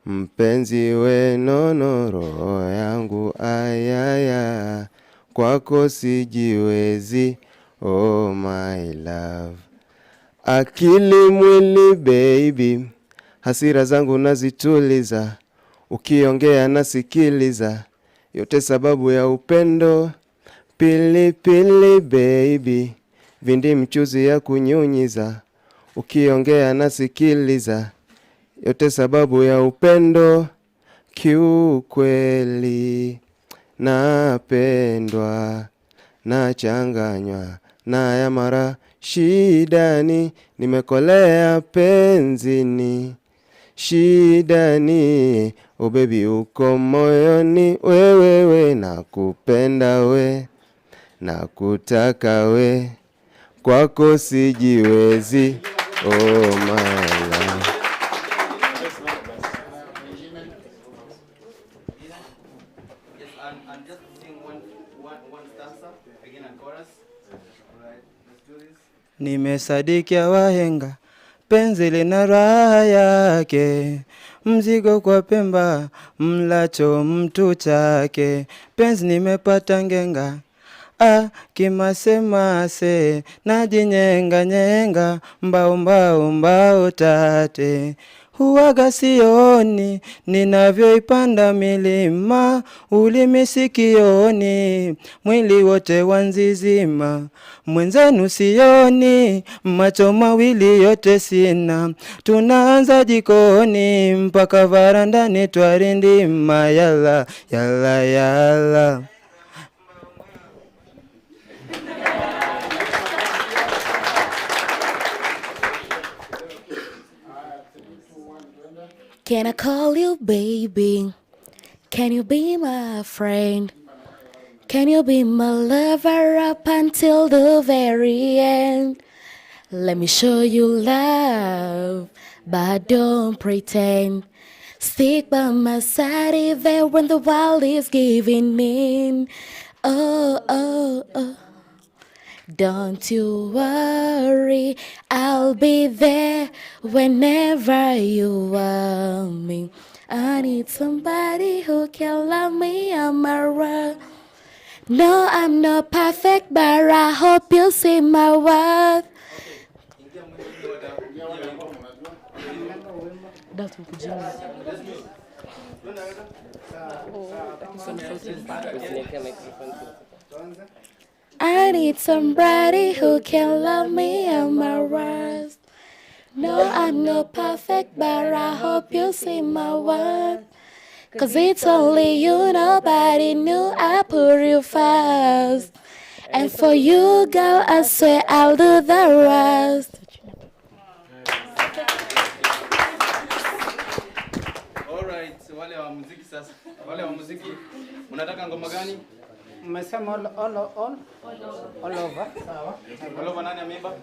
Mpenzi we nono roho yangu ayaya, kwako sijiwezi, oh my love. Akili mwili baby, hasira zangu nazituliza, ukiongea nasikiliza, yote sababu ya upendo. Pili pili baby, vindi mchuzi ya kunyunyiza, ukiongea nasikiliza, yote sababu ya upendo. Kiukweli napendwa, nachanganywa na ya mara. Shidani nimekolea penzini, shidani oh baby uko moyoni, wewewe nakupenda we, nakutaka we, kwako sijiwezi, oh my love. Yes, I'm just sing one stanza, begin and chorus. All right, let's do this. Nimesadikia wahenga, penzi lina raha yake, mzigo kwa Pemba, mlacho mtu chake, penzi nimepata ngenga, ah, kimasemase, najinyenga nyenga, mbao mbao mbao tate. Huwaga sioni, ninavyoipanda milima, ulimi sikioni, mwili wote wanzizima. Mwenzenu sioni, macho mawili yote sina, tunaanza jikoni, mpaka varandani twarindima, yala, yala, yala. Can I call you baby? Can you be my friend? Can you be my lover up until the very end? Let me show you love, but don't pretend. Stick by my side even when the world is giving in. Oh, oh, oh. Don't you worry, I'll be there whenever you want me. I need somebody who can love me on my world. No, I'm not perfect, but I hope you see my worth. I need somebody who can love me on my worst. No, I'm not perfect, but I hope you see my worth. 'Cause it's only you, nobody knew I put you first. And for you, girl, I swear I'll do the rest. All right, wale wa muziki. sasa. Wale wa muziki, mnataka ngoma gani? Mmesema all over. Sawa. All over nani ameimba?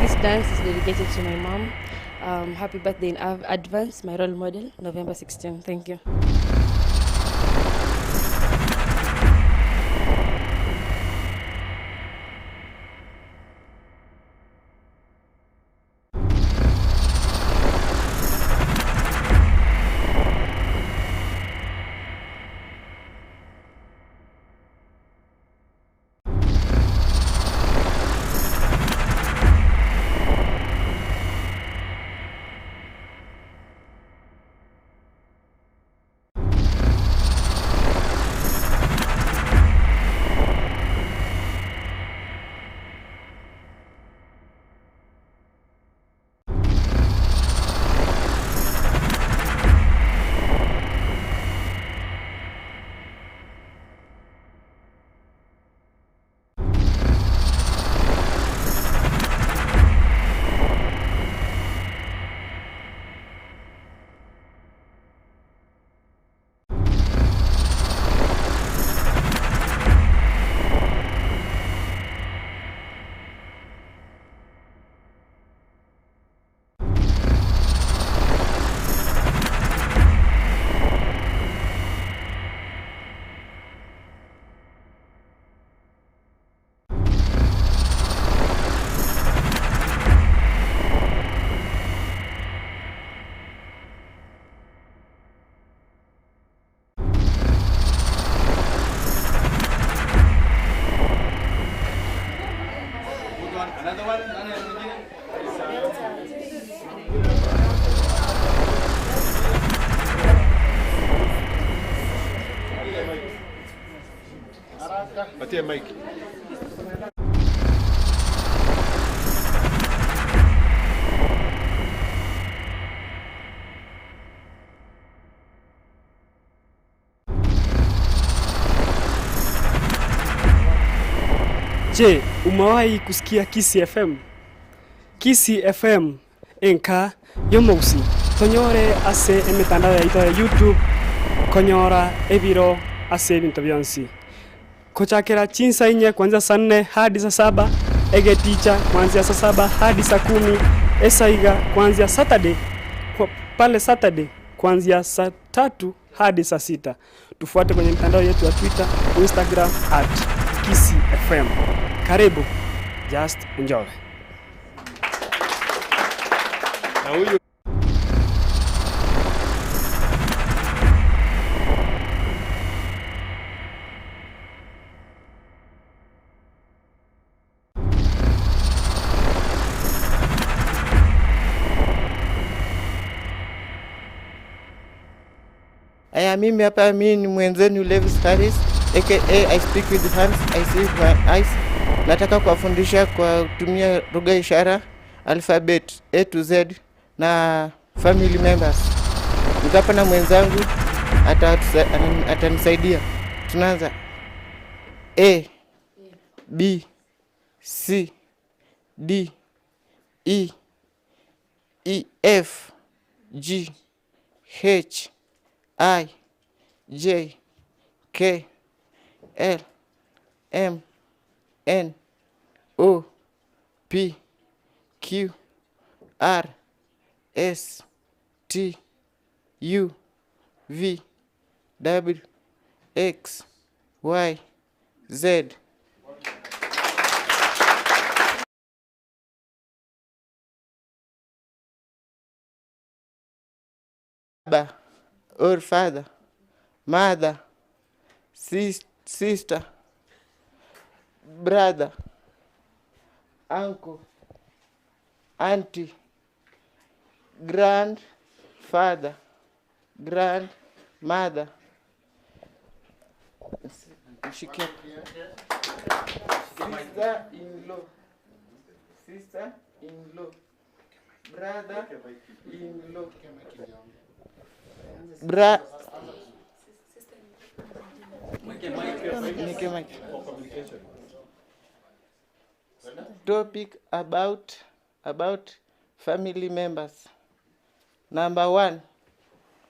This dance is dedicated to my mom. Happy birthday in advance, my role model, November 16. Thank you. Another one? Nani mwingine? Patie mic. Je, umewahi kusikia Kisii FM? Kisii FM enka yomogusi tonyore ase emitandao yaito ya YouTube konyora ebiro ase ebinto bionsi kochakera chinsa inye kuanzia saa 4 hadi saa 7, ege ticha kuanzia saa 7 hadi saa 10, esaiga kuanzia Saturday kwa pale Saturday kuanzia saa 3 hadi saa 6. Tufuate kwenye mitandao yetu ya Twitter, Instagram @KisiiFM. Karibu, just enjoy. Na huyu Aya, mimi hapa mimi ni mwenzenu Levis Harris aka I speak with hands, I see with my eyes. Nataka kuwafundisha kwa kutumia lugha ishara, alphabet A to Z na family members. Nitapa na mwenzangu atanisaidia. Tunaanza A B C D E E F G H I J K L, M, N, O, P, Q, R, S, T, U, V, W, X, Y, Z. Baba or father, mother, sister, brother, uncle, auntie, grandfather, grandmother. Sister-in-law, sister-in-law, brother-in-law, Topic about family members. Number 1,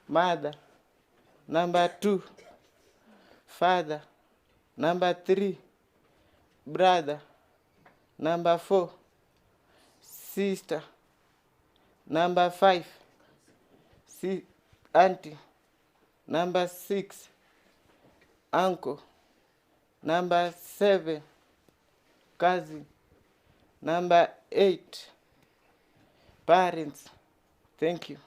mother. Number 2, father. Number 3, brother. Number 4, sister. Number 5, auntie. Number 6, uncle. Number 7, cousin. Number 8, parents. Thank you.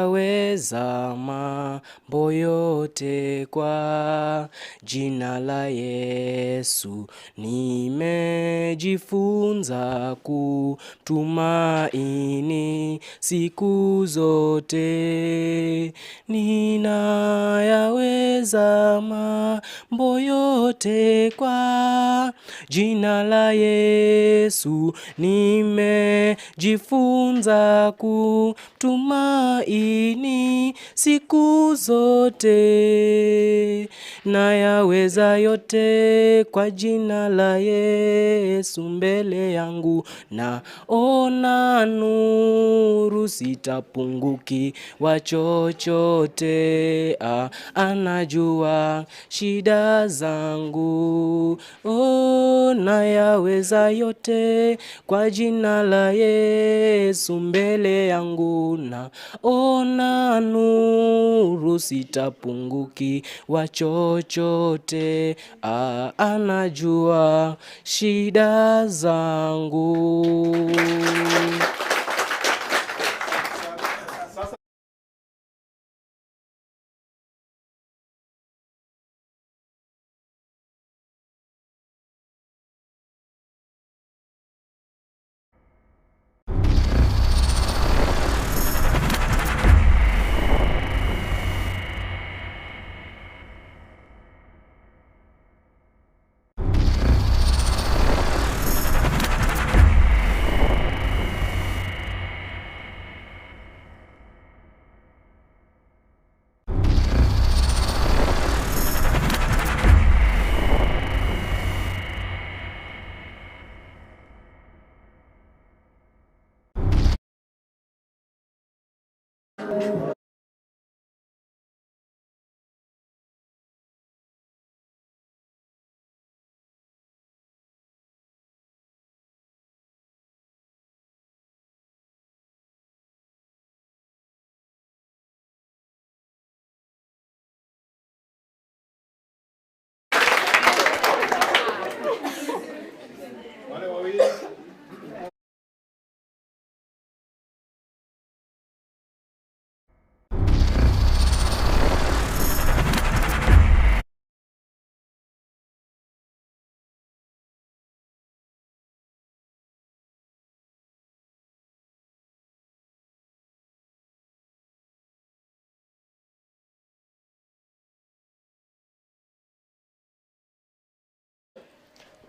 Ninayaweza mambo yote kwa jina la Yesu. Nimejifunza kutumaini siku zote. Ninayaweza mambo yote kwa jina la Yesu. Nimejifunza kutumaini siku zote. Nayaweza yote kwa jina la Yesu. Mbele yangu naona nuru, sitapungukiwa chochote. Anajua shida zangu. Oh, nayaweza yote kwa jina la Yesu. Mbele yangu naona nuru, sitapungukiwa chochote. Anajua shida zangu.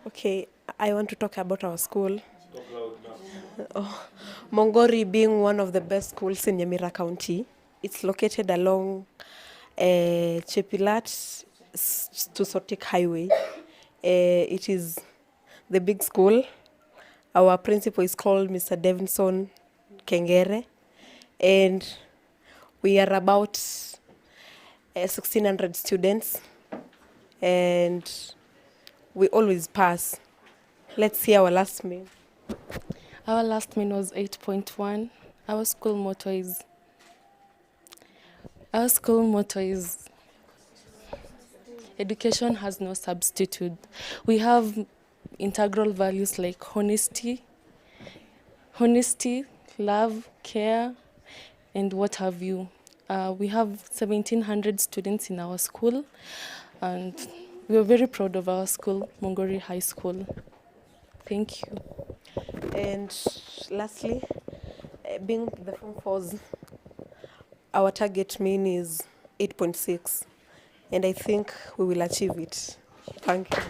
Okay, I want to talk about our school. Oh, Mongori being one of the best schools in Nyamira County. It's located along Chepilat to Sotik Highway. It is the big school. Our principal is called Mr. Davidson Kengere, and we are about 1,600 students, and we always pass. Let's see our last mean. Our last mean was 8.1. Our school motto is education has no substitute. We have integral values like honesty, love, care, and what have you. We have 1,700 students in our school, and we are very proud of our school, Mongori High School. Thank you. And lastly, being the Form 4s, our target mean is 8.6, and I think we will achieve it. Thank you.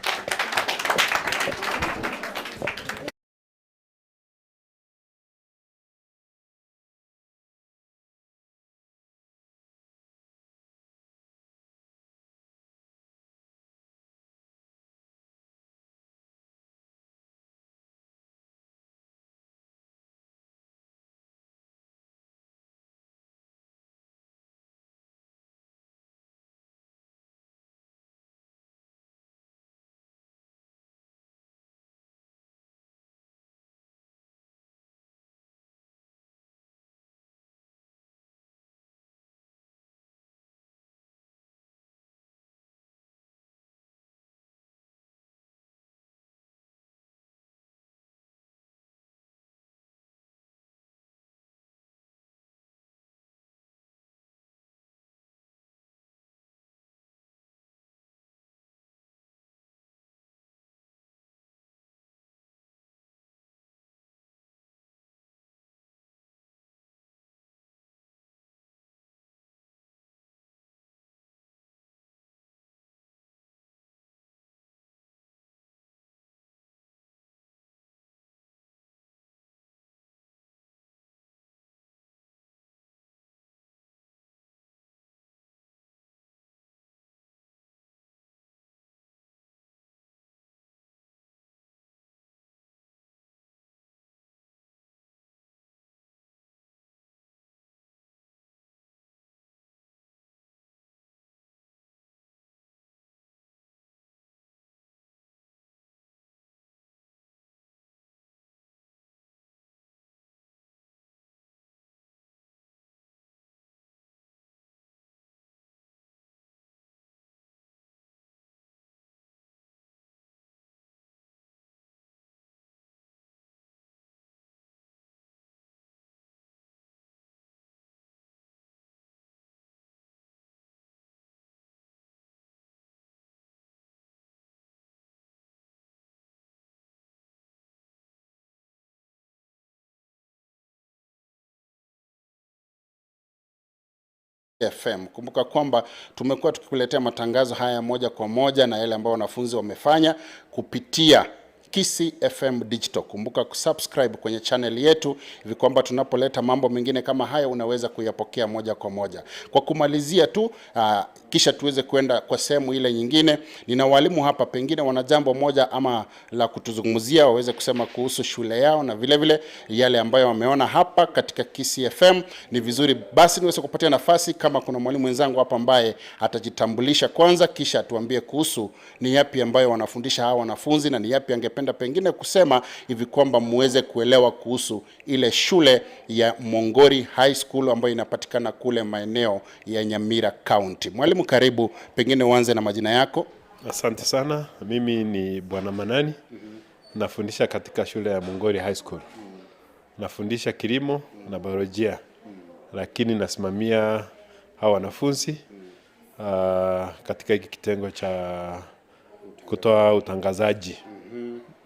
FM. Kumbuka kwamba tumekuwa tukikuletea matangazo haya moja kwa moja na yale ambayo wanafunzi wamefanya kupitia Kisii FM Digital. Kumbuka kusubscribe kwenye channel yetu hivi kwamba tunapoleta mambo mengine kama haya unaweza kuyapokea moja kwa moja. Kwa kumalizia tu, kisha tuweze kwenda kwa sehemu ile nyingine, nina walimu hapa pengine wana jambo moja ama la kutuzungumzia, waweze kusema kuhusu shule yao na vile vile yale ambayo wameona hapa katika Kisii FM. Ni vizuri basi niweze kupatia nafasi kama kuna mwalimu mwenzangu hapa ambaye atajitambulisha kwanza, kisha atuambie kuhusu ni yapi ambayo wanafundisha hawa wanafunzi na ni yapi angependa pengine kusema hivi kwamba muweze kuelewa kuhusu ile shule ya Mongori High School ambayo inapatikana kule maeneo ya Nyamira County. Mwalimu, karibu, pengine uanze na majina yako. Asante sana. Mimi ni Bwana Manani. Nafundisha katika shule ya Mongori High School. Nafundisha kilimo na biolojia. Lakini nasimamia hawa wanafunzi katika hiki kitengo cha kutoa utangazaji.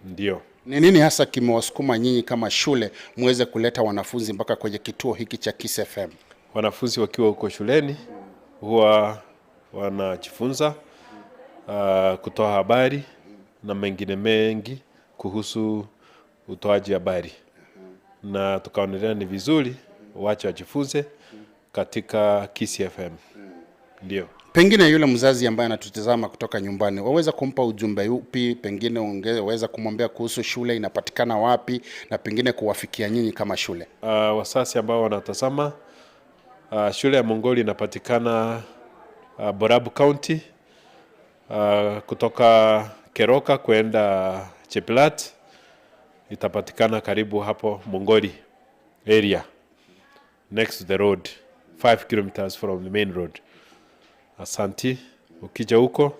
Ndio. Ni nini hasa kimewasukuma nyinyi kama shule muweze kuleta wanafunzi mpaka kwenye kituo hiki cha Kisii FM? Wanafunzi wakiwa huko shuleni huwa wanajifunza kutoa habari na mengine mengi kuhusu utoaji habari. Na tukaonelea ni vizuri wache wajifunze katika Kisii FM. Ndio. Pengine yule mzazi ambaye anatutazama kutoka nyumbani, waweza kumpa ujumbe upi? Pengine ungeweza kumwambia kuhusu shule inapatikana wapi, na pengine kuwafikia nyinyi kama shule. Wasasi ambao wanatazama, shule ya Mongoli inapatikana Borabu County, kutoka Keroka kwenda Cheplat, itapatikana karibu hapo Mongoli area, next to the road, 5 kilometers from the main road. Asanti. Ukija huko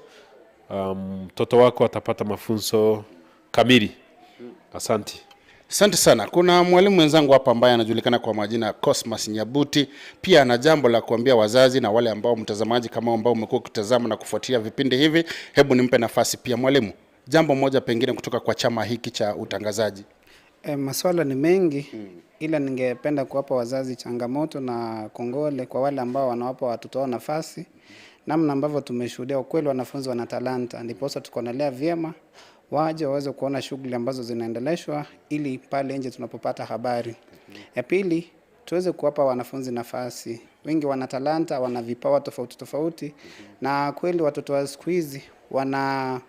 mtoto wako atapata mafunzo kamili. Asanti. Asante sana. Kuna mwalimu mwenzangu hapa ambaye anajulikana kwa majina Cosmas Nyabuti, pia ana jambo la kuambia wazazi na wale ambao mtazamaji kama ambao umekuwa ukitazama na kufuatilia vipindi hivi. Hebu nimpe nafasi pia mwalimu, jambo moja pengine kutoka kwa chama hiki cha utangazaji. Maswala ni mengi, ila ningependa kuwapa wazazi changamoto na kongole kwa wale ambao wanawapa watoto wao nafasi. Namna ambavyo tumeshuhudia ukweli, wanafunzi wana talanta, ndiposa tukonelea vyema waje waweze kuona shughuli ambazo zinaendeleshwa ili pale nje tunapopata habari. Ya pili, tuweze kuwapa wanafunzi nafasi. Wengi wana talanta, wana vipawa tofauti tofauti, na kweli watoto wa siku hizi wana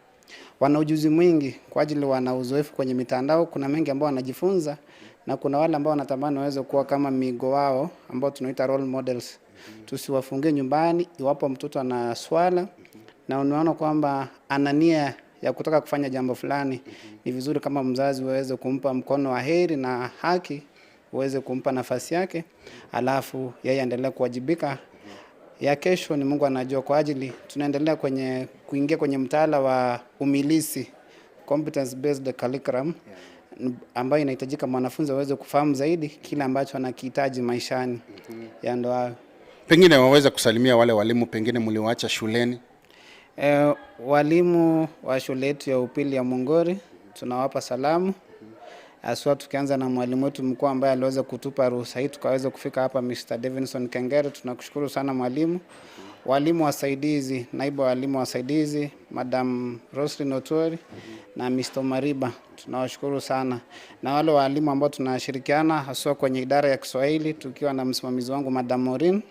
ujuzi mwingi kwa ajili wana uzoefu kwenye mitandao. Kuna mengi ambao wanajifunza, na kuna wale ambao wanatamani waweze kuwa kama migo wao ambao tunaita role models. Tusiwafungie nyumbani iwapo mtoto ana swala na unaona kwamba ana nia ya kutaka kufanya jambo fulani. Ni vizuri kama mzazi uweze kumpa mkono wa heri na haki, uweze kumpa nafasi yake, alafu yeye aendelee kuwajibika. Ya kesho ni Mungu anajua, kwa ajili tunaendelea kwenye kuingia kwenye mtaala wa umilisi, competence based curriculum, ambayo inahitajika mwanafunzi aweze kufahamu zaidi kile ambacho anakihitaji maishani. Ya ndo hayo. Pengine waweza kusalimia wale walimu pengine mliwaacha shuleni. Walimu wa shule yetu ya upili ya Mongori tunawapa salamu, haswa tukianza na mwalimu wetu mkuu ambaye aliweza kutupa ruhusa hii tukaweza kufika hapa, Mr. Davidson Kengere, tunakushukuru sana mwalimu. Walimu wasaidizi, naibu walimu wasaidizi Madam Roslyn Otori na Mr. Mariba, tunawashukuru sana, na wale walimu ambao tunashirikiana haswa kwenye idara ya Kiswahili tukiwa na msimamizi wangu Madam Maureen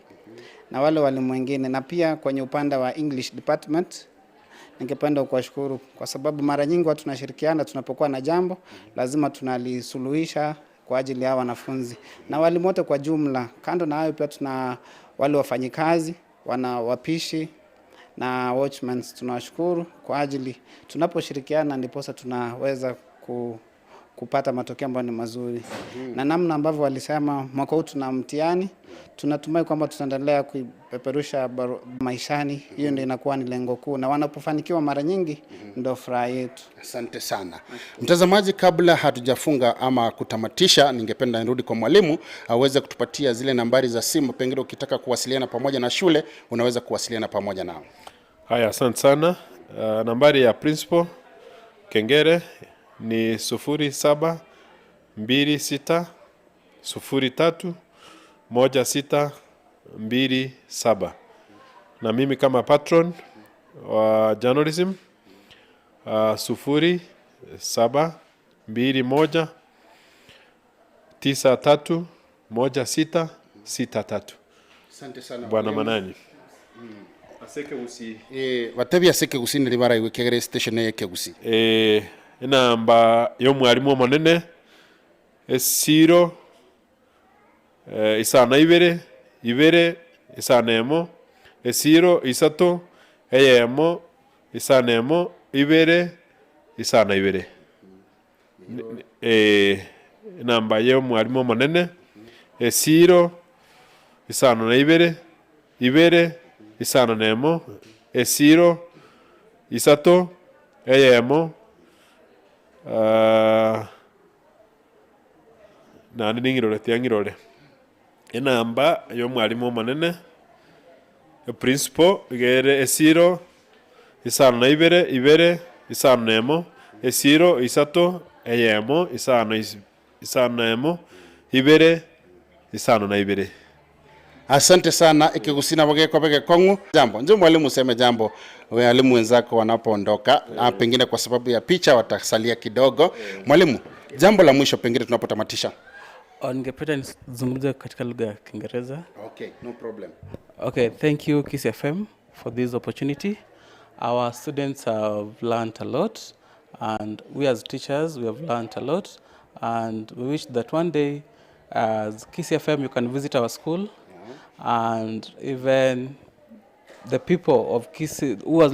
na wale walimu wengine, na pia kwenye upande wa English department ningependa kuwashukuru kwa sababu mara nyingi watu tunashirikiana, tunapokuwa na jambo lazima tunalisuluhisha kwa ajili ya wanafunzi na walimu wote kwa jumla. Kando na hayo, pia tuna wale wafanyikazi, wana wapishi na watchmen, tunawashukuru kwa ajili tunaposhirikiana ndiposa tunaweza kupata matokeo ambayo ni mazuri. Na namna ambavyo walisema mwaka huu tuna mtihani, tunatumai kwamba tutaendelea kuipeperusha maishani. Hiyo ndio inakuwa ni lengo kuu, na wanapofanikiwa mara nyingi ndio furaha yetu. Asante sana. Mtazamaji, kabla hatujafunga ama kutamatisha, ningependa nirudi kwa mwalimu aweze kutupatia zile nambari za simu, pengine ukitaka kuwasiliana pamoja na shule unaweza kuwasiliana pamoja nao. Haya, asante sana. Nambari ya principal Kengere ni 0726 03 1627, na mimi kama patron wa journalism 0721 93 1663. Asante sana Bwana mwalimu. Manani. Aseke gusi. Batebi aseke gusi ni libara iwe kegere station ye kegusi. Enamba y'omwalimu omonene esiro isana ibere ibere isana emo esiro isato eyemo isana emo ibere isana ibere. Enamba y'omwalimu omonene esiro isano na ibere ibere isano na emo esiro isato eyemo nani ning'irore tiang'irore. Enamba y'omwalimu omonene principal igere esiro isano na ibere ibere isano na emo esiro isato eyemo isano isano na emo ibere isano na ibere. Asante sana ikigusina bage kwa bage kongu. Jambo, njoo mwalimu useme jambo walimu wenzako wanapoondoka, pengine kwa sababu ya picha watasalia kidogo. Mwalimu, jambo la mwisho pengine tunapotamatisha. Ningependa nizungumze katika lugha ya Kiingereza. Okay, no problem. Okay, thank you Kiss FM for this opportunity. Our students have learned a lot, and we as teachers, we have learned a lot. And we wish that one day, as Kisii FM, you can visit our school, and even the people of Kisii who has